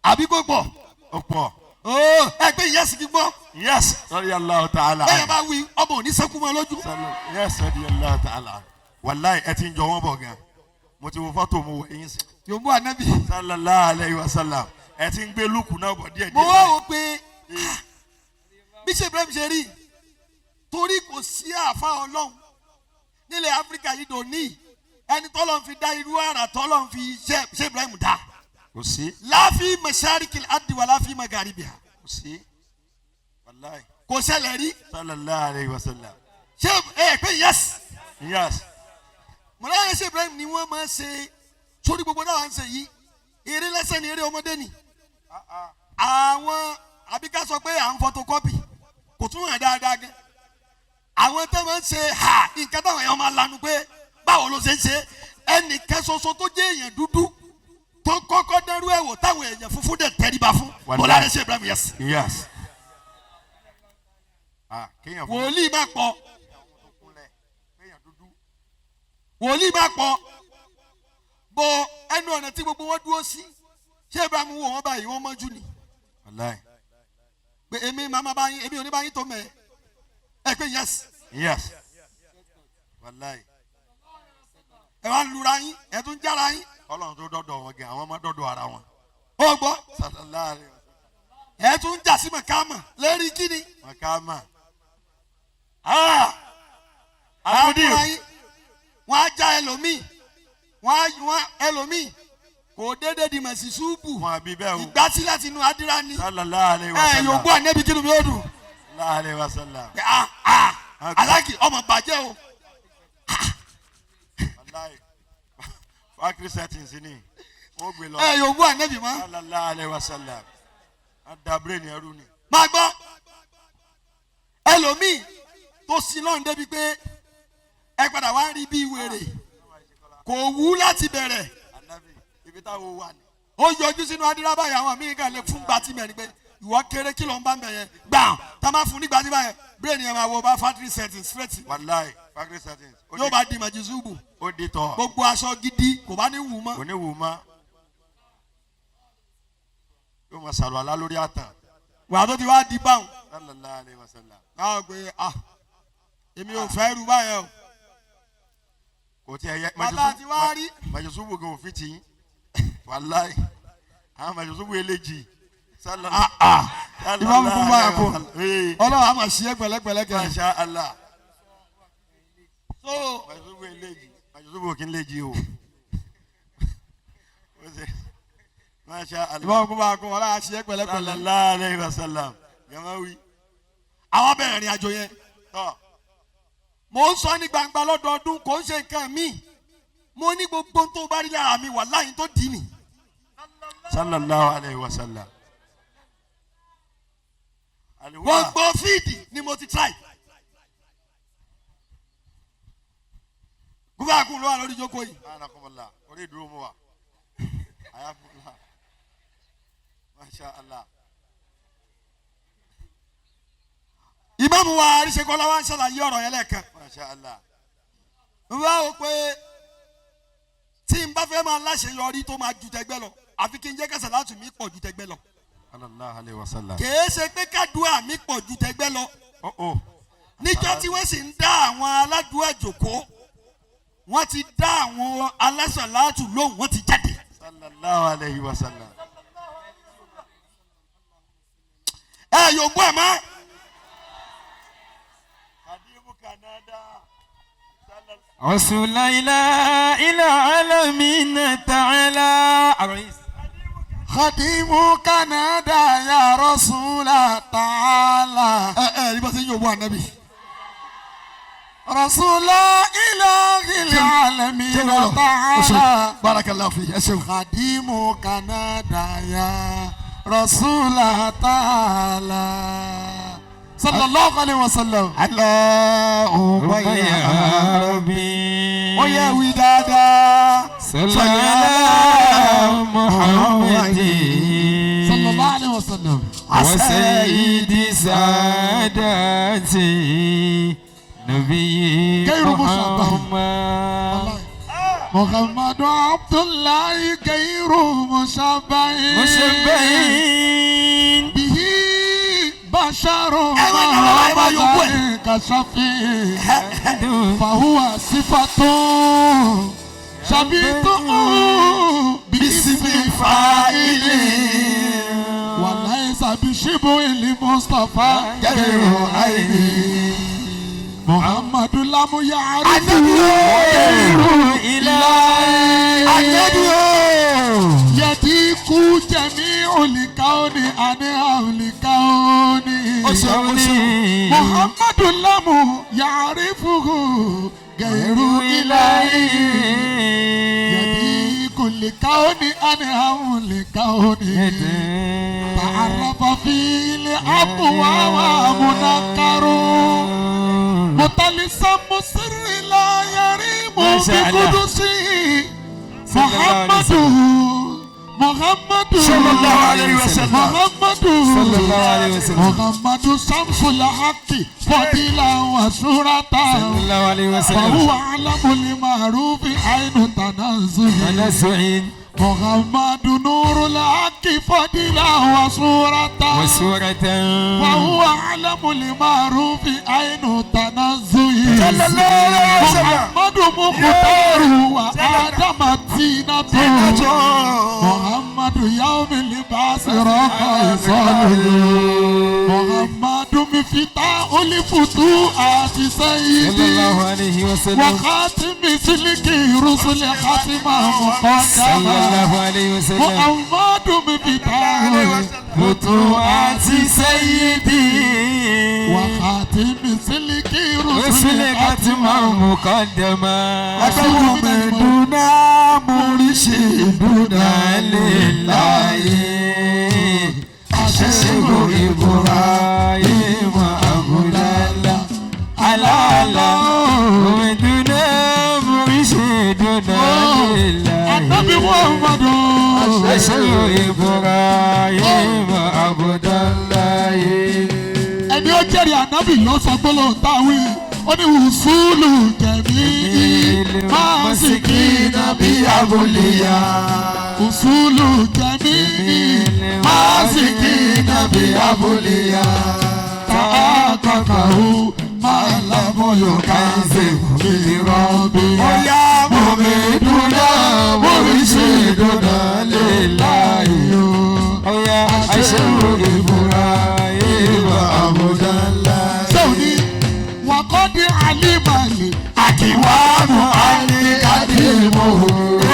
Àbí kò pọ̀? Ó pọ̀. Ooo ẹgbẹ́ yẹn sì ti gbọ́. Yes, radiyallahu ta'ala Bẹ́ẹ̀ anhu. bá wí ọmọ òní sẹ́kù mọ́ lójú. Yes, radiyallahu ta'ala. Wàláì ẹ ti ń jọ wọ́n bọ̀ gan. Mo ti wo fọ́tò mo wọ eyín sí. Yòǹbó ànábì. Sallallahu alayhi wa sallam. Ẹ ti ń gbé lúkù náà bọ̀ díẹ̀ Mo díẹ̀. wá wò pé bí ṣe Ibrahim ṣe rí torí kò sí àáfà Ọlọ́run nílẹ̀ Áfíríkà yìí dòní ẹni tọ́lọ́run fi dá irú àrà tọ́lọ́run fi ṣe Ibrahim dá. Kò sí. Láàfin masharikil ardi wà láàfin magaribiha. Kò sí. Wàláì. Kò ṣẹlẹ̀ rí. Sallallahu alayhi wa sallam. Ṣé ẹ pé yes. Yes. Mọ̀láyà ṣe Ibrahim ni wọ́n máa ń ṣe sórí gbogbo náà ń ṣe yìí. Eré lẹ́sẹ̀ ni eré ọmọdé ni. Àwọn àbí ká sọ pé à ń photocopy kò tún hàn dáadáa gan. Àwọn tó máa ń ṣe ha nǹkan táwọn èèyàn máa lanu pé báwo ló ṣe ń ṣe ẹnìkan ṣoṣo tó jẹ́ èèyàn dúdú tó kọ́kọ́ dẹ́rú ẹ̀wò táwọn èèyàn funfun dẹ̀ tẹríba fún. Mọ̀láyà ṣe Ibrahim yes. Yes. Ah, kéèyàn fún Wòlíì máa pọ̀. Wòlíì máa pọ̀. Bọ ẹnu ọ̀nà tí gbogbo wọn dúró sí ṣé Ibrahim wò wọ́n báyìí wọ́n mọ́jú ni. Wàláì. Pé èmi màmá bá yín èmi ò ní bá yín tó mẹ́ ẹ pé yes. Yes. Wàláì. Ẹ wá ń lura yín ẹ tún jára yín. Ọlọ́run tó dọ́dọ̀ wọn gan, àwọn ọmọ dọ́dọ̀ ara wọn. Ó gbọ́. Sallallahu alayhi wa sallam. Ẹ tún jà sí màkàmà lérí kíni. Màkàmà. Ah! Àkúdí. Wọ́n á já ẹlòmíì. Wọ́n á ẹlòmíì. Kò déédéé di màsí súùpù. Wọ́n á bí bẹ́ẹ̀ o. Ìgbásí láti inú adira ni. Sallallahu alayhi wa sallam. Ẹ yòókù ànẹ́bí kí ni mi ó dùn. Sallallahu alayhi wa sallam. Ah ah aláàkì ọmọ bàjẹ́ o. Wàláì. Factory settings ni. Wọ́n gbé lọ. Ẹ yòókù ànẹ́bí mọ́. Sallallahu alayhi wa sallam. A da brain ẹrú ni. Máa gbọ́. Ẹlòmíì tó sin lọ́run débi pé ẹ padà wá rí bí wèrè. Kò wú láti bẹ̀rẹ̀. Ànábì ibi táwọn wà ní. Ó yọjú sínú adíraba yìí àwọn míì kan lè fún gbatí mẹ́rin pé ìwọ kéré kí ló ń bá ń bẹ̀ yẹn gbà tá a máa fún ní gbatí báyẹn brain yẹn máa wọ bá factory settings straight. Wàláì factory settings. Yóò bá di màjísùbù. Ó di tọ̀. Gbogbo aṣọ gidi kò bá ní wù mọ́. Kò ní wù mọ́. Yóò máa ṣàlùwàlá lórí àtàn. Wà á tó ti wá di báwọn. Sallallahu alayhi wa sallam. Káwọn pé ah èmi ò fẹ́ irú báyẹn o. Kò tí ẹ yẹ. Bàtà ti wá rí. Màjísùbù gan òfin tì í. Wàláì àwọn màjísùbù eléjì. Ah ah ìbámu kún báyà kó Ọlọ́run á máa ṣe é pẹ̀lẹ́pẹ̀lẹ́ kẹ́. Masha Allah. So Màjísùbù eléjì màjísùbù kì í léjì o. Masha Allah. ìbámu kún báyà kó Ọlọ́run á ṣe é pẹ̀lẹ́pẹ̀lẹ́. Sallallahu alayhi wa sallam. Gamawi. Àwọn bẹ̀rẹ̀ ìrìn àjò yẹn. Tọ́. Mo ń sọ ní gbangba lọ́dọọdún kò ń ṣe nǹkan mi. Mo ní gbogbo tó bá rí lára mi wàláhì tó dì ní. Sallallahu alayhi wa sallam. Wọ́n gbọ́ fíìdì ni mo ti try. Gúbàkùn ló wà lórí ìjókòó yìí. Anakumala orí ìdúró mu wa. Ayafunla. Masha Allah. Ìmáàmù wa Àríṣekọ́lá wa ń ṣàlàyé ọ̀rọ̀ yẹn lẹ́ẹ̀kan. Masha Allah. Mo bá wò pé Tí n bá fẹ́ máa láṣeyọrí tó máa ju tẹgbẹ́ lọ, àfi kí n jẹ́ kásálátù mi pọ̀ ju tẹgbẹ́ lọ. Sallallahu alayhi wa sallam. Kèé ṣe pé kádùá mi pọ̀ ju tẹgbẹ́ lọ. Oh oh. Níjọ́ tí wọ́n sì ń dá àwọn aládùúà jòkó, wọ́n ti dá àwọn alásàlátù lóhùn, wọ́n ti jáde. Sallallahu alayhi wa sallam. Ẹ yóò gbọ́ ẹ̀ mọ́. Kadimu Kanada. رسول الله إلى العالمين تعالى الرئيس خديمك نادى يا رسول تعالى Ẹ ẹ ní bá ṣe ń yóò bọ́ ànábì. رسول إله العالمين تعالى Barakallahu fi ẹ ṣeun. خديمك نادى يا رسول تعالى صلى الله عليه وسلم. Allahumma يا ربي Ó yẹ wí dáadáa. صلى على محمد صلى الله عليه وسلم. وسيد ساداتي نبي غير مشابه. محمد محمد عبد الله غير مشابه مشبهين به بشر ẹ máa yòókù ẹ̀. كشفي فهو صفة شبيت باسم فاعل وليس بشبه المصطفى غير عيني محمد لم يعرف غير إلهي Ànábì o. يضيق جميع الكون عن الكون Ó ṣeun, ó ṣeun. محمد لم يعرفه غير إلهي يضيق الكون عن الكون تعرف فيه الأقوى ومنكر متلسم سر لا يريم ما شاء الله. بقدسه محمد محمد صلى الله عليه وسلم. محمد صلى الله عليه وسلم. محمد شمس الحق فضيلة وسورة صلى الله عليه وسلم. وهو أعلم المعروف عين تنزل تنزع محمد نور الحق فضيلة وسورة وسورة وهو أعلم المعروف عين تنزل صلى الله عليه وسلم. محمد مختار وآدم تينة محمد يوم البعث رفع محمد مفتاح الفتوحات صلى سيدي الله عليه وسلم. وخاتم سلك رسل خاتمة صلى مقدمة الله عليه وسلم. محمد مفتاح فتوحات سيدي وخاتم سلك رسل رسل ختما مقدما Mùmídùnà múrísìdùnà لله الشيخ إبراهيم أبو الله ممدنا مرشدنا لله النبي محمد الشيخ إبراهيم عبد الله Ẹni ó jẹ́rìí ànábì ló sọ gbólóhùn táwí ó ní wùsùlù jẹ̀mí máa sì kí nàbí àbúlíyà wùsùlù jẹ̀mí máa sì kí nàbí àbúlíyà tààkàkàwù máa lámúyò káńsì mi rọ́bì. Ó yá ممدنا مرشدنا لله يا الشيخ إبراهيم عبد الله Sọ́ni wàkọ́dí àlìmọ̀lì Àkìwánu àlìkàdìmọ̀.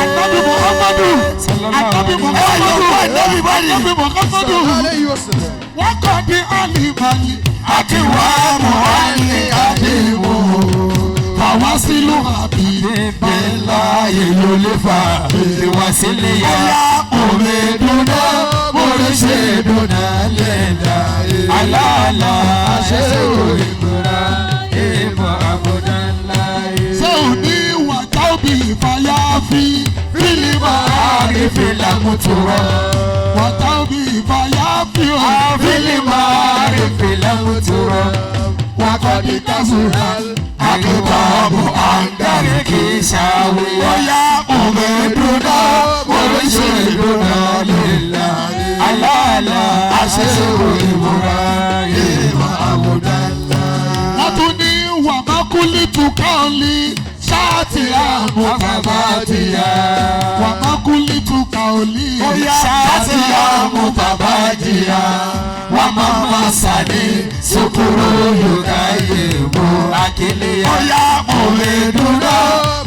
Ànábì Muhammadu Ànábì Ẹ yóò Muhammadu gbọ́ ànábì báyìí. Ànábì Muhammadu عليه وسلم. wàkọ́dí àlìmọ̀lì Àkìwánu àlìkàdìmọ̀. fàwásílù àbí Bẹ́láyé ló lè fà ìwàsílẹ̀ yá. Mùmídùnà múrísìdùnà lillahi. Aláàlá ṣẹ́wó ìgbòrá ìmọ̀ àbúdá ńlá yìí. Sọ́ni wàjábì fàyàfi fílímà Àrífìlà mùtúrọ̀. wàjábì fàyàfi Àfílìmọ̀ àrífìlà mùtúrọ̀. wàkọ́dí kásùrà Àkìtàbù àǹdarí kì í ṣàwìyá. Ó yá. Mùmídùnà mùrṣídùnà lillahi. Aláàlá àṣẹ́wò Ibrahim Abudallah. Wọ́n tún ní wàmákúlìtù káòlì ṣáàtì àmútàbàtìyà. Wàmákúlìtù káòlì Ṣáàtì àmútàbàtìyà. Wà máa ma sàní sukuru yóò yé mu akíníyà. Bóyá mùmídùnà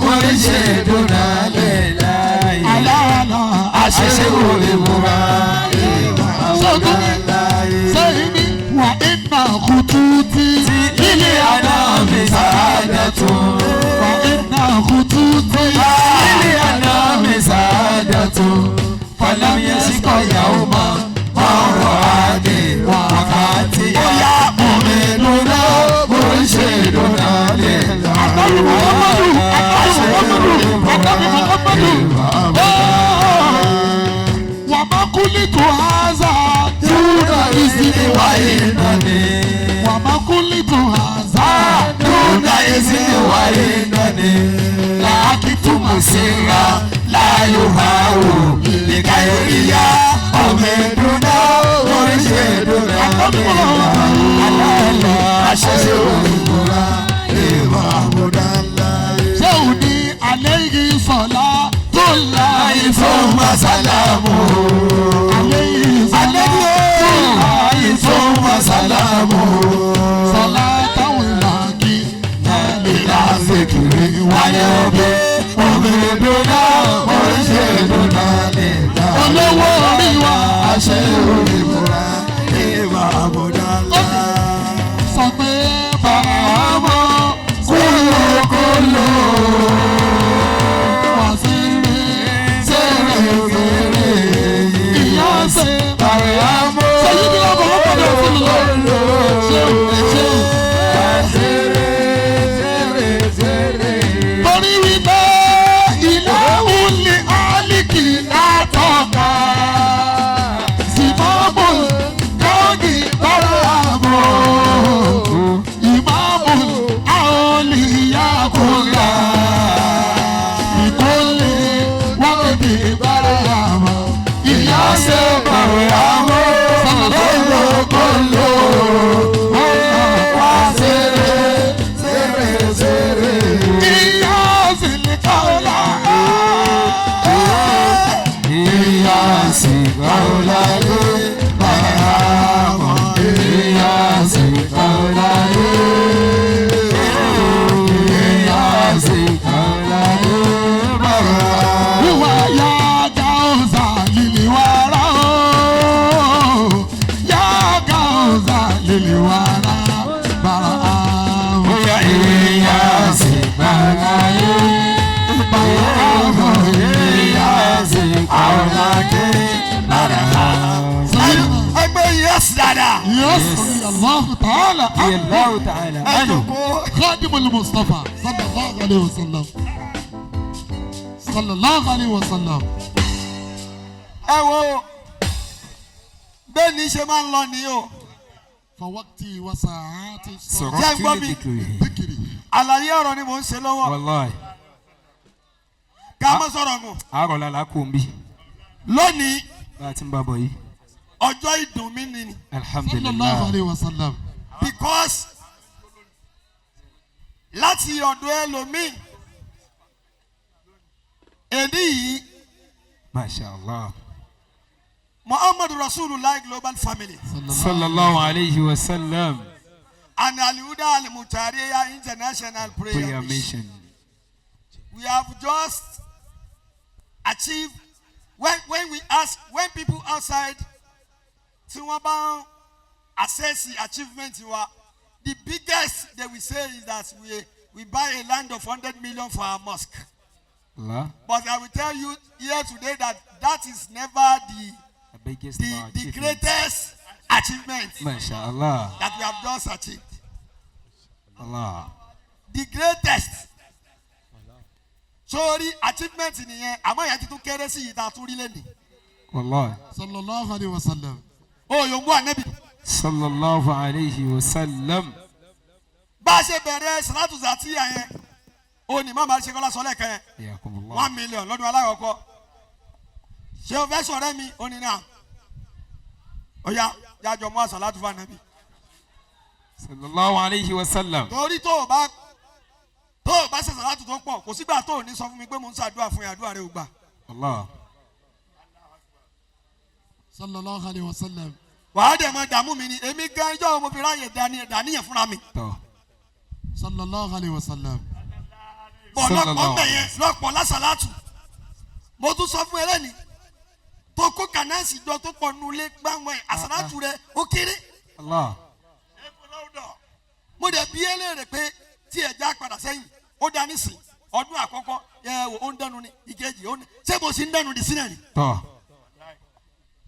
mùrṣídùnà lillahi. Aláàlá Àṣẹ́wò Ibrahim Abudallah. Sẹ́yìn ní wà iná kùtùtì. Ilé àná mi sàádàtú. Wà iná kùtùtì. Ilé àná mi sàádàtú. Fọlámi ẹ̀sìnkọ̀ ìyàwó mọ́. Máa ń rọ̀ adé wákàtí. Bóyá omi dúná, mo ń ṣe ìdúná lè lọ. Ànábì Muhammadu, Ànábì Muhammadu, Ànábì Muhammadu. Wà má kúlìtù haza. Dúnà ìsìn wáyé náà ni. Wà má kúlìtù haza. Dúnà ìsìn wáyé náà ni. Làákìtúmọ̀ síra láyò máa wò. Ìkàyọ̀ríyá ọmọ ìdúná oríṣi ìdúná. Ànábì Muhammadu. Aláàlá àṣẹṣe òyìnbóra ìwà àbúdá ńlá. Ṣé ò ní alẹ́ yìí sọ̀lá tó la Àìfún masalamu. Alẹ́ yìí sọ̀lá tó la Àìfún masalamu. Sọ̀lá táwọn ìlàkì náà lè Lásìkiri wáyé òbí. Omi ìdúná oríṣi ìdúná lè dá. Olówó orí wa. Àṣẹ òyìnbóra ìwà àbúdá ńlá. Sọ pé bàrà ọmọ Kúlò kúlò wá sí rí. sèrè sèrè. Ìyá ṣe Bàrẹ̀ àmọ́. Ṣèyí ni ọmọ ọmọdé fún mi lọ. Ṣé o ṣe o. Torí wípé ilé wúlì álíkì látọ̀ka. Sìmọ́mù kọ́ọ̀gì bára àbò. Ìmọ̀mù àólìyá kúlà. Ìkólé wọ́n ti bára àbò. Ìyá ṣe bàrẹ̀ àbò. Kóló kóló wá sèrè sèrè sèrè. Ìyá sì lè kọ́lá. Ìyá sì kọ́láyé bàrà mọ̀. Ìyá sì kọ́láyé. Ìyá sì kọ́láyé bàrà. Wíwá yá gáúsà lílì wàrà o. Yá gáúsà lílì wàrà bàrà o. Bóyá ìyá sì kọ́láyé bàrà mọ̀. Ìyá sì kọ́láyé bàrà mọ̀. Ẹgbẹ́ yẹ́sì dáadáa. Yes, Allah ta'ala. Allahu ta'ala. Ẹ jòkó. Khadimul Mustafa sallallahu alayhi wa sallam. Sallallahu alayhi wa sallam. Ẹ wo bẹ́ẹ̀ ni ṣe máa ń lọ nìyí o. Fawakti wa sa'ati Sọ̀rọ̀ Jẹ́ gbọ́ mi. dhikri. Àlàyé ọ̀rọ̀ ni mò ń ṣe lọ́wọ́. Wallahi. Ká má sọ̀rọ̀ gùn. Àárọ̀ la la kó n bí. Lónìí Bá a ti ń bá bọ̀ yìí. ọjọ́ ìdùn mi ni Sallallahu Alhamdulillah. alayhi wa sallam. because láti ọ̀dọ̀ ẹlòmíì èdè yìí Masha Allah. Muhammadu Rasulullah Global Family Sallallahu alayhi wa sallam. and Alihuda Alimutariya International Prayer Prayer Mission. mission. We have just achieved when we ask when people outside tí wọ́n bá ń assess the achievement wa, the biggest they will say is that we buy a land of 100 million for our mosque. Allah. But I will tell you here today that that is never The biggest of our the achievement. greatest achievement Masha Allah. that we have just achieved. Allah. The greatest. Sórí achievement nìyẹn, àmọ́ ìyẹn ti tún kéré sí yìí tá a tún rí lẹ́nìí. Wallahi. Sallallahu alayhi wa sallam. O yòǹbó ànábì. Sallallahu alayhi wa sallam. Bá a ṣe bẹ̀rẹ̀ Salatu Zatiya yẹn, o ní màmá ṣe kọ́lá sọ lẹ́ẹ̀kan yẹn. Yakumullah. 1 million lọ́dún alákọ̀ọ́kọ́. Ṣé o fẹ́ sọ̀rọ̀ mi? Ó ní náà, ó yá, jájọ mú àsàlátù fún Ànábì. Sallallahu alayhi wa sallam. Torí tó o bá ṣe àsàlátù tó pọ̀, kò sígbà tó o ní sọ fún mi pé mo ń ṣàdúrà fún yín, àdúrà rẹ ò gbà. Allah. Sallallahu alayhi wa sallam. Wàá dẹ̀ mọ dààmú mi ni. Èmi gan ijọ́ mo fi ráàyè dàníyàn fúnra mi. Tọ́. Sallallahu alayhi wa sallam. Bọ̀ lọ́pọ̀ Sallallahu. ń bẹ̀ yẹn lọ́pọ̀ lásàlátù. Mo tún sọ fún ẹ lẹ́ni tó kó kànáàsì jọ tó pọ̀ nulẹ̀ gbàngbọ̀n ẹ̀, àsàlátù rẹ ó kéré. Allah. Mo dẹ̀ bí ẹ léèrè pé tí ẹ já padà sẹ́yìn, ó dá nísìn ọdún àkọ́kọ́ ẹ wò, ó ń dẹnu ni. Ìkejì, ó ní ṣé mo sì ń dẹnu di sínú ni. Tọ́.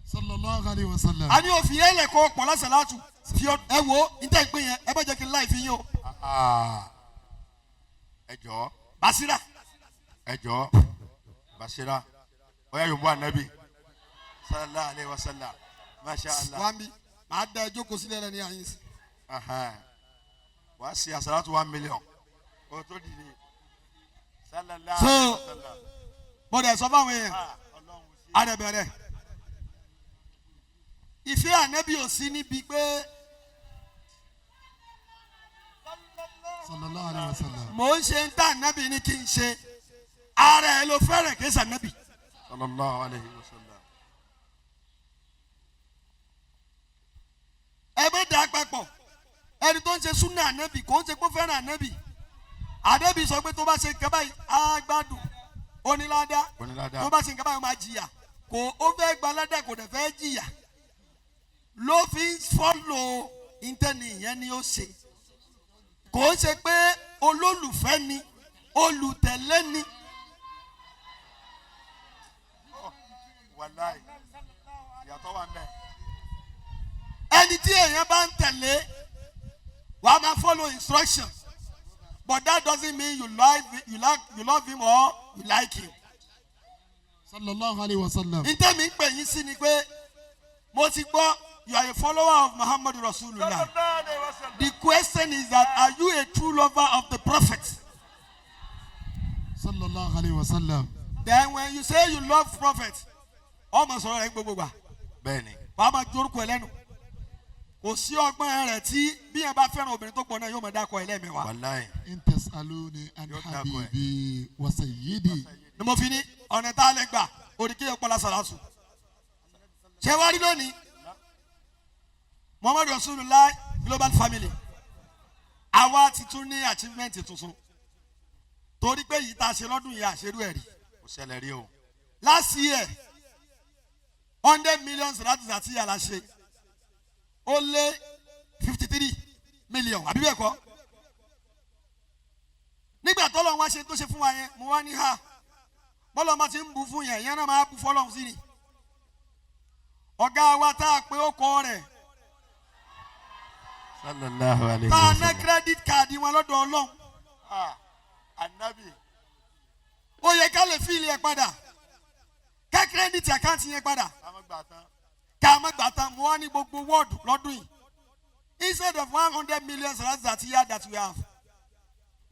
Sallallahu alayhi wa sallam. A ní òfin ẹ lẹ̀ kó pọ̀ lásàlátù fi ẹ wo níta ìpín yẹn, ẹ bá jẹ́ kí n láì fi yín o. Ah, ẹ jọ̀ọ́. Basira. Ẹ jọ̀ọ́, Basira, ó yá, yòǹbó Anabi sallallahu alayhi wa sallam, masha Allah. Wá mi, màá da ẹ jókòó sílẹ̀ rẹ ní àyè sí. Ahan. Wàá ṣe àsàlátù 1 million o tó dìde, sallallahu So, alayhi wa sallam. Mo dẹ̀ sọ fáwọn èèyàn. Ah, Ọlọ́run sí. Adẹ̀bẹ̀rẹ̀ ìfẹ́ Ànábì ò sí níbi pé Sallallahu alayhi wa sallam. mò ń ṣe ń tà Ànábì ní kí n ṣe. Ara ẹ ló fẹ́ràn kí sànábì. Sallallahu alayhi wa sallam. Ẹ bẹ dà papọ̀. Ẹni tó ń ṣe súnà Ànábì kò ń ṣe pé ó fẹ́ràn Ànábì. Ànábì sọ pé tó bá ṣe nǹkan báyìí, á gbádùn onílàdá. Onílàdá. Tó bá ṣe nǹkan báyìí, ó máa jìyà. Kò ó fẹ́ gba ládà, kò dẹ̀ fẹ́ jìyà, ló fi ń follow ìtẹ́ni ìyẹn ni ó ṣe. Kò ń ṣe pé olólùfẹ́ ni, olùtẹ̀lé ni. Wàláì, ìyàtọ̀ wà mẹ́. Ẹni tí èèyàn bá ń tẹ̀lé, wàá máa follow instruction, but that doesn't mean you love him or you like him. Sallallahu alayhi wa sallam. Ntẹ́mi ń pè yín sí ni pé mo ti gbọ́ you are a follower of Muhammadu Rasulullah. The question is that, are you a true lover of the prophet? Sallallahu alayhi wa sallam. Then when you say you love prophet, ọmọ sọ̀rọ̀ rẹ̀ gbogbo gbà. Bẹ́ẹ̀ni. Wàá máa jorúkọ ẹ lẹ́nu. Kò sí ọgbọ́n rẹ̀ tí bí yẹn bá fẹ́ràn obìnrin tó pọ̀ náà, yóò máa dákọ̀ ẹ lẹ́ẹ̀mẹ́wàá. Wàláì. In tasaluni an Yóò dákọ̀ ẹ̀. habibi wa sayyidi. Ni mo fi ní ọ̀nà tá a lè gbà oríkèé pọ́lá sàlásù. Ṣé wàá rí lónìí, Muhammadu Rasulullah Global Family, àwa ti tún ní achievement tuntun, torí pé yìí tá a ṣe lọ́dún yìí, àṣerú ẹ̀ rí. Kò ṣẹlẹ̀ rí o. Last year, 100 million salatu àti yàrá ṣe, ó lé 53 million, àbí bẹ́ẹ̀ kọ́? Nígbà tọ́lọ́run wá ṣe tó ṣe fún wa yẹn, mo wá ní ha, bọ́lọ́run bá ti ń bu fún yẹn, ìyẹn náà máa bu fọlọ́run sí ni. Ọ̀gá wa tá a pé ó kọ rẹ̀, Sallallahu alayhi tá a wa ná sallam. Credit card wọn lọ́dọ̀ Ọlọ́run. Ah, Anabi. Ó yẹ ká lè fill ẹ̀ padà, ká credit account yẹn padà. Káwọn gbà tán. Ká má gbà tán. Mo wá ní gbogbo wọ́ọ̀dù lọ́dún yìí, instead of 100 million salatu that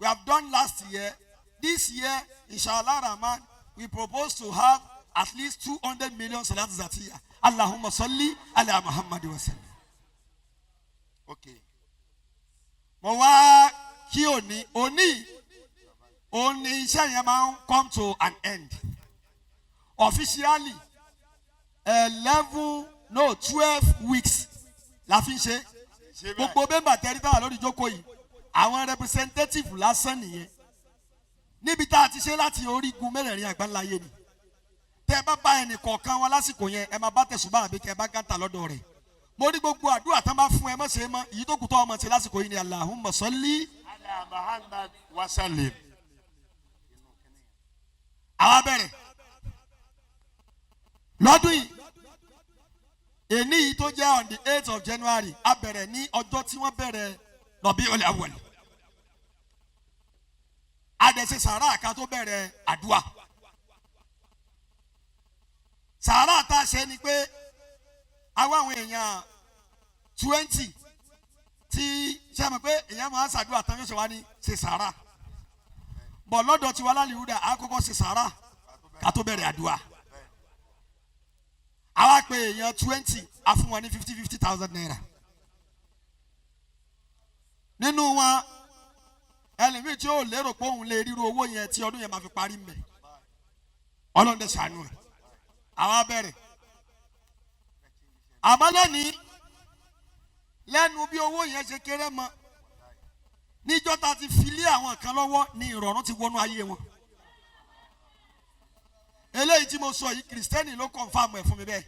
we have done last year, this year, inshallah rahman, we propose to have at least 200 million salatu zatiya. Allahumma salli ala Muhammad wa sallam. Ok. Mo wá kí òní òní òní iṣẹ́ yẹn máa ń come to an end officially. 11, no, 12 weeks la fi ń ṣe. Ṣe bẹ́ẹ̀. Gbogbo bẹ́ẹ̀ tẹ́rí táwà lórí ìjókòó yìí, àwọn representative lásán nìyẹn níbi tá a ti ṣe láti orígun mẹ́rẹ̀ẹ̀rin àgbáńláyé ni. Tẹ́ ẹ bá bá ẹnì kọ̀ọ̀kan wọn lásìkò yẹn, ẹ máa bá tẹ̀sùbá àbí kẹ́ ẹ bá gàtà lọ́dọ̀ rẹ̀. Mo ní gbogbo àdúrà tán bá fún ẹ, mọ̀ ṣe é mọ́. Èyí tó kù tó ọmọ ṣe lásìkò yìí ni Allahumma salli ala Muhammad wa sallim. Àwa bẹ̀rẹ̀ lọ́dún yìí, èní yìí tó jẹ́ on the 8th of January, a bẹ̀rẹ̀ ní ọjọ́ tí wọ́n bẹ̀rẹ̀ Rabiul Awwal. A dẹ̀ ṣe sàrà ká tó bẹ̀rẹ̀ àdúrà. Sàrà tá a ṣe ni pé àwa àwọn èèyàn 20 tí ṣe mọ̀ pé èèyàn máa ń ṣàdúrà tán, yóò ṣe wá ní ṣe sàrà bọ̀ lọ́dọ̀ tiwa lálìhúdà, a kọ́kọ́ ṣe sàrà. Ká tó bẹ̀rẹ̀ àdúrà, àwa pé èèyàn 20, a fún wọn ní 50,000 naira. Nínú wọn, ẹlòmíì tí ó lérò pé òun lè ríru owó yẹn tí ọdún yẹn máa fi parí mbẹ, Ọlọ́run dẹ̀ ṣàánú ẹ̀. Àwa bẹ̀rẹ̀, àmọ́ lónìí, lẹ́nu bí owó yẹn ṣe kéré mọ́, níjọ́ ta ti fi lé àwọn kan lọ́wọ́ ní ìrọ̀rùn ti wọnú ayé wọn. Eléyìí tí mo sọ yìí, Kìrìsìtẹ́nì ló confirm ẹ̀ fún mi bẹ́ẹ̀.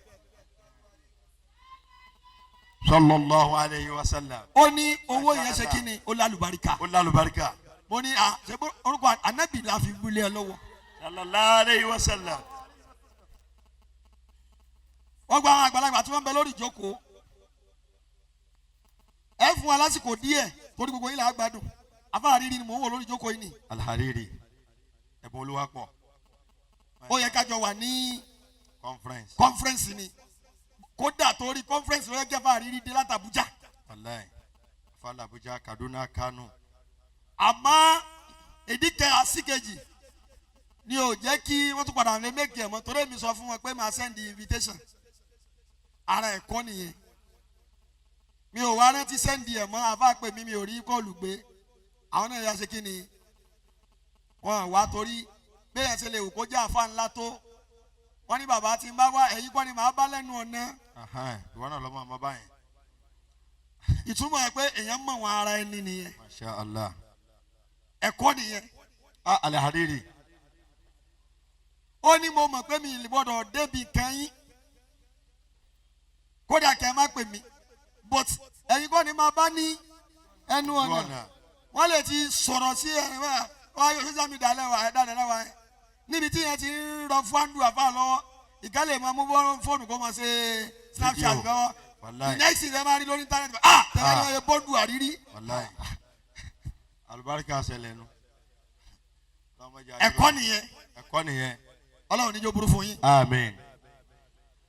Sallallahu alayhi wa sallam. Ó ní owó yẹn ṣe kí ni, ó lálùbáríkà. Ó lálùbáríkà. Mo ní à ṣe bó orúkọ Ànábì la fi wúlé ẹ lọ́wọ́. Sallallahu alayhi wa sallam. Wọ́n gba àwọn àgbàlagbà tí wọ́n ń bẹ lórí ìjókòó, ẹ fún wa lásìkò díẹ̀ torí gbogbo yín là á gbádùn. Afáàrírí ni mò ń wò lórí ìjókòó yìí ni. Alhariri, ẹ̀bùn olúwa pọ̀. Ó yẹ kájọ wà ní conference. Conference ni. Kódà torí conference ló yẹ kí afáàrírí dé láti Àbújá. Wàláì, fàlà Abuja, Kaduna, Kano. Àmọ́ ìdíkẹ́ àsìkejì ni ò jẹ́ kí wọ́n tún padà lè make ẹ̀ mọ́, torí èmi sọ fún wọn pé màá send invitation. Ara ẹ̀kọ́ nìyẹn. Mi ò wá rántí send ẹ̀ mọ́. Àfa pè mí, mi ò rí call gbé. Àwọn náà yà ṣe kí ni, wọn wá, torí bẹ́ẹ̀ ṣe lè wò kó jẹ́ àfa ńlá tó, wọ́n ní bàbá tí ń bá wá, ẹ̀yìn kọ́ ni màá bá lẹ́nu ọ̀nà. Ìwọ náà lọ́mọ ọmọ báyìí. Ìtumọ̀ ẹ̀ pé èèyàn mọ̀ wọn ara ẹni nìyẹn. Masha Allah. Ẹ̀kọ́ nìyẹn. Ah, Alhariri. Ó ní mo mọ̀ pé mi ì gbọ́dọ̀ débi kẹ́yìn, kódà kẹ́ ẹ má pè mí, but ẹ̀yin kọ́ ni máa bá ní ẹnu ọ̀nà. Wọ́n lè ti sọ̀rọ̀ sí ẹ̀rín wá wá yóò social media lẹ́wà ẹ̀ dáadáa lẹ́wà ẹ̀ níbi tí yẹn ti ń rọ fáńdù àfa lọ́wọ́, ìka lè máa mú fóònù kó máa ṣe Snapchat Fídíò. lọ́wọ́. Wàláì. The next thing ẹ máa rí lórí internet, ah, tẹ́lẹ̀ ní wọ́n yẹ bọ́ọ̀dù àrírí. Wàláì, alùbáríkà ṣẹlẹ̀ nu. Ẹ̀kọ́ nìyẹn. Ẹ̀kọ́ nìyẹn. Ọlọ́run níjó burú fún yín. Àmín.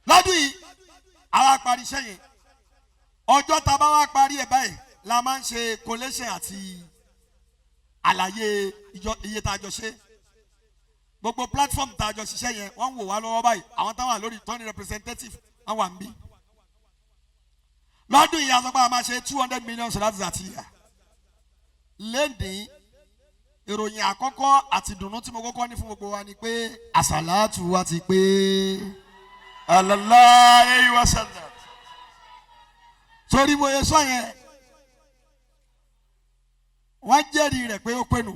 Lọ́dún yìí, àwa parí iṣẹ́ yẹn. Ọjọ́ tá a bá wá parí ẹ̀ báyìí la máa ń ṣe collation àti àlàyé ìjọ iye tá a jọ ṣe. Gbogbo platform tá a jọ ṣiṣẹ́ yẹn, wọ́n ń wò wá lọ́wọ́ báyìí. Àwọn táwọn wà lórí tọ́ni representative, wọ́n wà ń bí. Lọ́dún yìí, a sọ pé a máa ṣe 200 million sọ̀láàtì àti ìyà lẹ́ndín. Ìròyìn àkọ́kọ́ àti ìdùnnú tí mo kọ́kọ́ ní fún gbogbo wa ni pé àsàlátù wa ti pé. Sallallahu alayhi wa sallam. Torí mo yẹ sọ yẹn, wọ́n jẹ́rìí rẹ̀ pé ó pé nù.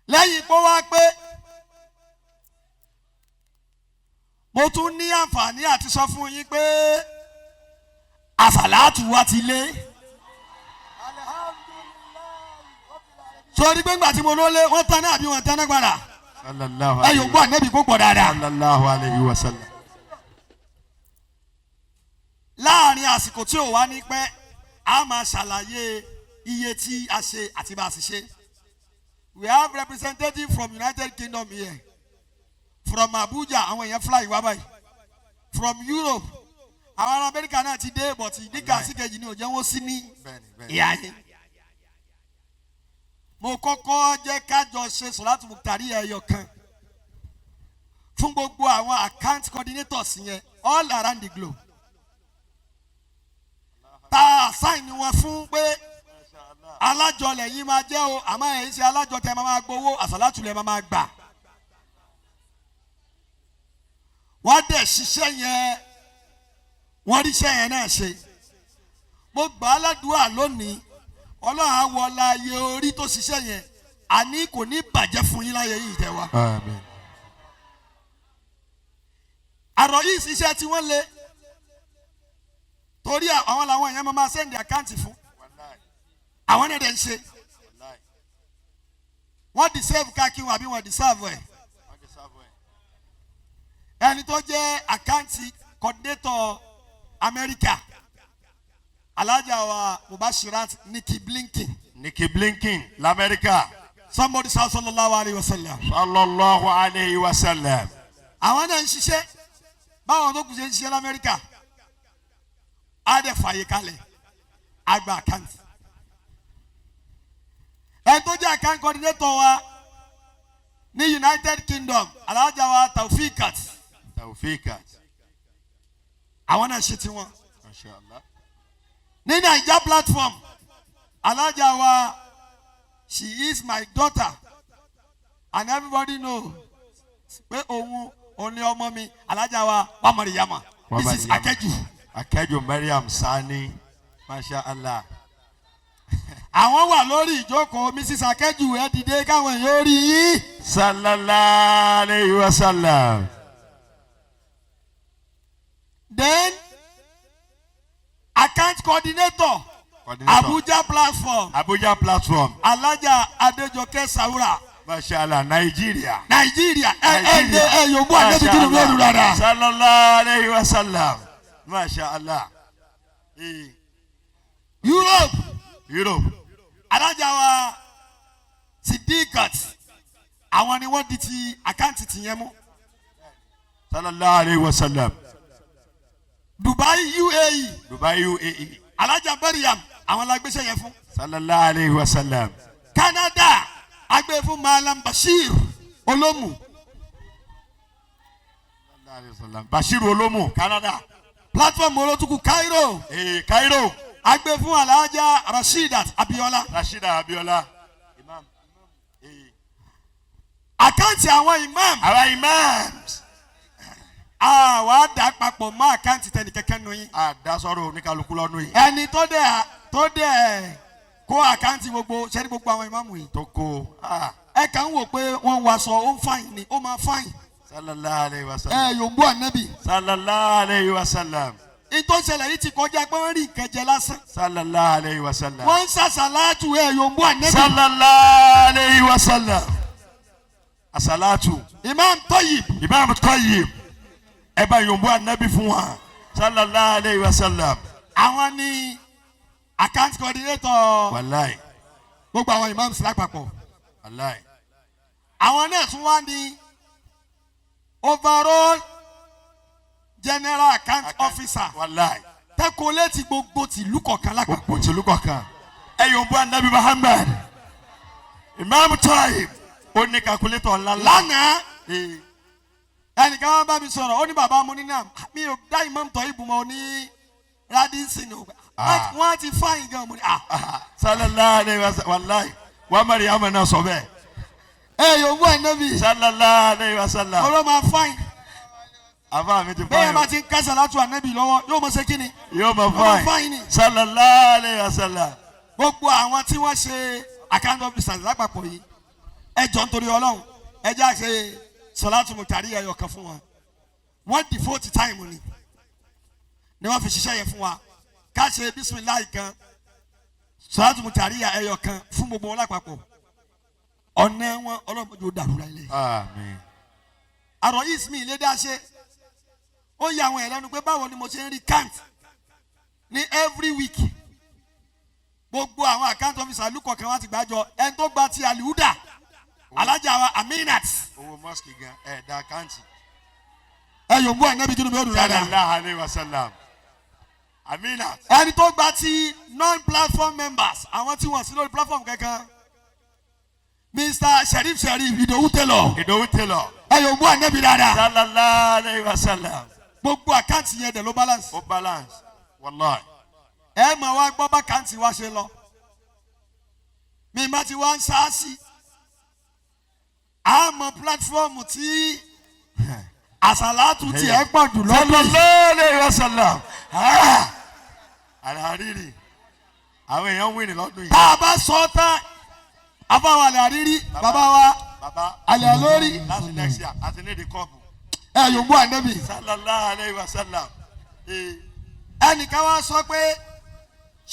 Lẹ́yìn pé wá pé, mo tún ní àǹfààní àti sọ fún yín pé àsàlátù wa ti lé, torí pé ńgbà tí mo lólé, wọ́n tán náà àbí wọ́n tán náà padà. Sallallahu Ẹ yóò gbọ́ ànẹ́bí kó pọ̀ dáadáa. Sallallahu alayhi wa sallam. Láàrin àsìkò tí ò wá ní pẹ́, a máa ṣàlàyé iye tí a ṣe àti bá a sì ṣe. We have representative from United Kingdom here, from Abuja. Àwọn èèyàn fly wá báyìí from Europe. Àwọn ará Amẹ́ríkà náà ti dé, but ìdíkà síkejì ni ò jẹ́ wọ́n sí ní Bẹ́ẹ̀ni, bẹ́ẹ̀ni. ìyá yín. Mo kọ́kọ́ jẹ́ kájọ ṣe sọ̀láàtù mùtàrí ẹyọ kan fún gbogbo àwọn account coordinators yẹn all around the globe, tá a sign wọn fún pé alájọ lẹ́yìn máa jẹ́ o, àmọ́ ẹ̀yin ṣe alájọ tẹ́ máa máa gbowó, àsàlátù lẹ́ máa máa gbà. Wọ́n dẹ̀ ṣiṣẹ́ yẹn, wọ́n ríṣẹ́ yẹn náà ṣe. Mo gbà á ládùúgbà lónìí, Ọlọ́run á wọlá iye orí tó ṣiṣẹ́ yẹn, àní kò ní bàjẹ́ fún yín láyé yìí tẹ́ wa. Àmín. Àrò yìí ṣiṣẹ́ tí wọ́n lé, torí àwọn làwọn èèyàn máa máa send account fún. Àwọn náà dẹ̀ ń ṣe, wọ́n deserve káàkiri wọn àbí wọ́n deserve ẹ̀. Ẹni tó jẹ́ account coordinator America, Alhaja wa Mubashirat Nikki Blinken. Nikki Blinken lamẹ́ríkà. Somebody say sallallahu alayhi wa sallam. Sallallahu alayhi wa sallam. Àwọn náà ń ṣiṣẹ́ báwọn tó kù ṣe ń ṣiṣẹ́ lamẹ́ríkà. Á dẹ̀ fààyè kalẹ̀, á gba account. Ẹni tó jẹ́ account coordinator wa Ní United Kingdom, Alhaja wa Taufikat. Taufikat. Àwọn náà ṣe tiwọn. Masha Allah. Ní Naija platform, Alhaja wa, she is my daughter and everybody know pé òun òun ni ọmọ mi, Alhaja wa Wamoriyama, Mrs. Akeju. Akẹ́jù Mariam Sani. Masha Allah. Àwọn wà lórí ìjókòó. Mrs. Akeju, ẹ dìde káwọn èèyàn rí yín. Sallallahu alayhi wa sallam. Then account coordinator, Coordinator. Abuja platform, Abuja platform. Alhaja Adejoke Sawura. Masha Allah. Nigeria. Nàìjíríà. Ẹ ẹ ẹ yòókù àdébí kí ló ń lò dáadáa. Sallallahu alayhi wa sallam. Masha Allah. Europe, Europe. Alhaja wa Sidikat, àwọn ni wọ́n di ti account tìyẹn mú. Sallallahu alayhi wa sallam. Dubai, UAE, Dubai, UAE. Alhaja Mariam, àwọn la gbéṣẹ́ yẹn fún. Sallallahu alayhi wa sallam. Canada, agbé fún Malam Bashir Olómù. Sallallahu alayhi wa sallam. Bashir Olomu, Canada. Platform olótùkù, Cairo, Cairo. Agbé fún Alhaja Rashidat Abiola. Rashida Abiola. Imam. Account àwọn imam, Our imams. Àwa dà papọ̀ mọ́ account tẹnìkẹ́kẹ́ nù yín. Àdásọ́rọ̀ oníkálukú lọ́dún yìí. Ẹni tó dẹ̀ kó account gbogbo sẹ́ni gbogbo àwọn ìmáàmù yìí, Tó kó. Ẹ kàn ń wò pé wọ́n ń waṣọ, ó ń fine ni, ó máa fine. Sallallahu alayhi wa Ẹ sallam. yòǹbó ànábì. Sallallahu alayhi wa sallam. Ìtò ìṣẹ̀lẹ̀ yìí ti kọjá pé wọ́n rí nǹkan jẹ lásán. Sallallahu alayhi wa sallam. Wọ́n ń ṣàṣàlátù, ẹ yòǹbó ànábì. Sallallahu alayhi wa sallam. Asalatu. Imam Toyib. Imam Tayyib. Ẹ bá yòǹbó ànábì fún wa. Sallallahu alayhi wa sallam. Àwọn ní account coordinator Wàláì. gbogbo àwọn imams lápapọ̀. Wàláì. Àwọn náà tún wá ní overall general account officer Wàláì. tẹ́kọ̀ọ́ létí gbogbo tìlú kọ̀ọ̀kan lápapọ̀. Gbogbo tìlú kọ̀ọ̀kan. Ẹ yòǹbó ànábì Muhammad. Imam Tayyib. Ó ní calculator ńlá ńlá. Lánàá, ẹnìkan wá bá mi sọ̀rọ̀, ó ní bàbá mo ní náà mi ò dá Imam Toyib mọ́ ní Radisson o, wọ́n á ti fine gan. Mo ní ah. Sallallahu alayhi wa sallam. Wàláì. Wàá Mariam náà sọ bẹ́ẹ̀. Ẹ yòówù ànábì. Sallallahu alayhi wa sallam. Ọlọ́ máa fine. Àbá mi ti Bẹ́ẹ̀ bá fine. ti ń kásẹ̀ látú ànábì lọ́wọ́, yóò mọ̀ ṣe kí ni? Yóò mọ Yóò mọ fine. Fine ni. Sallallahu alayhi wa sallam. Gbogbo àwọn tí wọ́n ṣe account officers lápapọ̀ yìí, ẹ jọ nítorí Ọlọ́run, ẹ jẹ́ àṣẹ sọláàtù mùtàrí ẹyọ kan fún wọn. Wọ́n devote time ni wọ́n fi ṣiṣẹ́ yẹn fún wa. Ká ṣe bisimilayi kan, sọláàtù mùtàrí ẹyọ kan fún gbogbo wọn lápapọ̀. Ọ̀nà wọn, Ọlọ́run yóò dàrú láyé. Àmín. Àrò yìí mi ilé dá ṣe, ó yà àwọn ẹ̀lẹ́nu pé báwo ni mo ṣe ń rí count ní every week. Gbogbo àwọn account officer lukọ̀ kan wá ti gbàjọ. Ẹni tó gba ti Alihuda, Alhaja wa Aminat. Owó mosque gan ẹ̀ẹ́dá account. Ẹ yòǹbó ànábì kí ló mi ó dùn dáadáa. Sallallahu alayhi wa sallam. Aminat. Ẹni tó gba ti non-platform members, àwọn tí wọ́n sí lórí platform kankan, Mr Sheriff Sheriff Idowu Taylor. Ìdòwú Taylor. Ẹ yòǹbó ànábì dáadáa. Sallallahu alayhi wa sallam. Gbogbo account yẹn dẹ̀ ló balance. Ó balance. Wallahi. Ẹ mọ̀ wá gbọ́ bá account wa ṣe lọ. Mi má ti wá ń sáàsì àmọ́ platform tí àsàlátù tiẹ̀ pọ̀ jù lọ́dún yìí. Sallallahu alayhi wa sallam. Ah! Alhariri. Àwọn èèyàn win lọ́dún yìí. Tá a bá sọ tán, afáwọn àlẹ́ àrírí bàbá wa, Bàbá. àlẹ́ lórí. Láti next year, àti ní the cup. Ẹ yòǹbó ànábì. Sallallahu alayhi wa sallam. Ẹnìkan wá sọ pé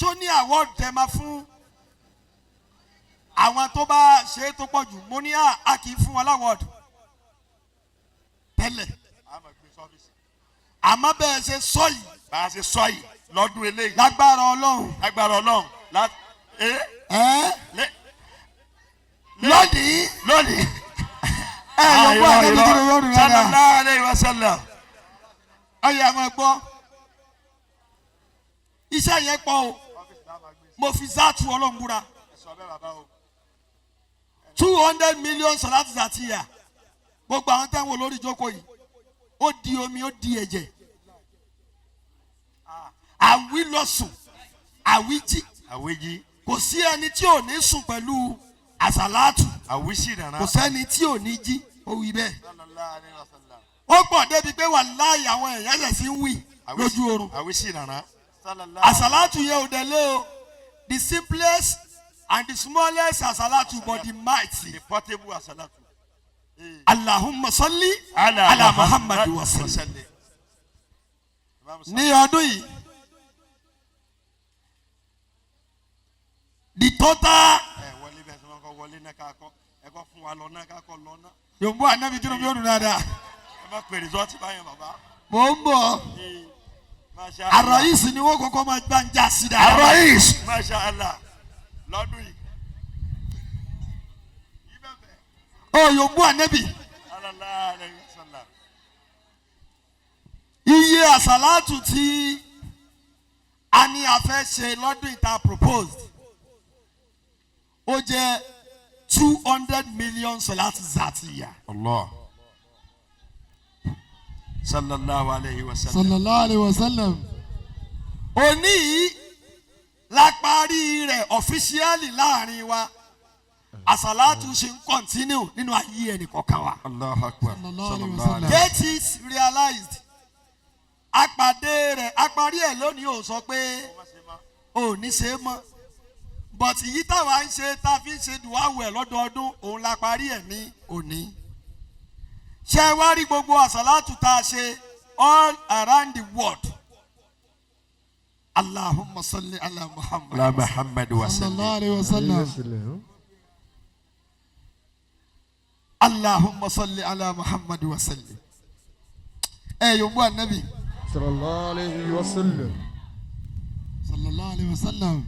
ṣó ní award tẹ máa fún àwọn tó bá ṣe é tó pọ̀ jù? Mo ní a kì í fún wọn l'award tẹ́lẹ̀, àmọ́ bẹ́ẹ̀ ṣe sọ yìí, Bá a ṣe sọ yìí lọ́dún eléyìí. Lágbára Ọlọ́run, Lágbára Ọlọ́run. ẹ́ lónìí, Lónìí. Ẹ yòǹbó ànábì kí ló yọrù rárá. Sallallahu alayhi wa sallam. Ọyẹ àmọ́ gbọ́, iṣẹ́ yẹn pọ̀ o. Mo fi záàtù Ọlọ́run búra, 200 million salatu zatiya. Gbogbo àwọn táwọn olórí ìjókòó yìí, ó di omi, ó di ẹ̀jẹ̀. Àwí lọ sùn, àwí jí. Àwíjí. Kò sí ẹni tí ò ní sùn pẹ̀lú àsàlátù. Àwísì nàrà. Kò sẹ́ni tí ò ní jí, ó wí bẹ́ẹ̀. Sallallahu alayhi wa sallam. Ó pọ̀ débi pé wàláhì àwọn èèyàn ṣẹ̀ sí ń wí lójú oorun. Àwísì nàrà. Sallallahu. Àsàlátù yẹn ò dẹ̀ o, the simplest and the smallest àsàlátù, but the mighty. The portable àsàlátù. Allahumma salli ala Muhammad wa sallam. Ní ọdún yìí, the total. Ẹ wọlé bẹ́ẹ̀ sọ ma kọ́ wọlé náà ká kọ́ ẹ kọ́ fún wa lọ náà ká kọ́ lọ náà. Yòǹbó anabi tí ó dùn dáadáa. Ẹ má pè rìsọ́ọ̀tì báyẹn bàbá. Mò ń bọ̀. Masha Allah. Àròyìsì ni wọ́n kọ́kọ́ máa gbá ń já sí dáadáa. Arọ́ìs. Masha Allah. Lọ́dún yìí. Ó yòǹbó anabi. Sallallahu alayhi wa sallam. Iye àsàlátù tí a ní a fẹ́ ṣe lọ́dún ìta proposed, ó jẹ́ 200 million salatu zatiya. Allah. Sallallahu alayhi wa sallam. Sallallahu alayhi wa sallam. Òní yìí la parí rẹ̀ officially láàrin wa. Àsàlátù ṣe ń continue nínú ayé ẹnì kọ̀ọ̀kan wa. Allahu akbar. Sallallahu alayhi wa sallam. Get it realized. Apàdé rẹ̀, aparí ẹ̀ lónìí ò sọ pé ò ní ṣe é mọ́, but èyí táwa ń ṣe, tá a fi ń ṣe dùwáwù ẹ̀ lọ́dọọdún, òun la parí ẹ̀ ní òní. Ṣé ẹ wá rí gbogbo àsàlátù tá a ṣe all around the world, Allahumma salli ala Muhammad. La Muhammad wa sallam. Sallallahu alayhi wa sallam. Allahumma salli ala Muhammad wa sallim. Ẹ yòówù anabi. Sallallahu alayhi wa sallam. Sallallahu alayhi wa sallam.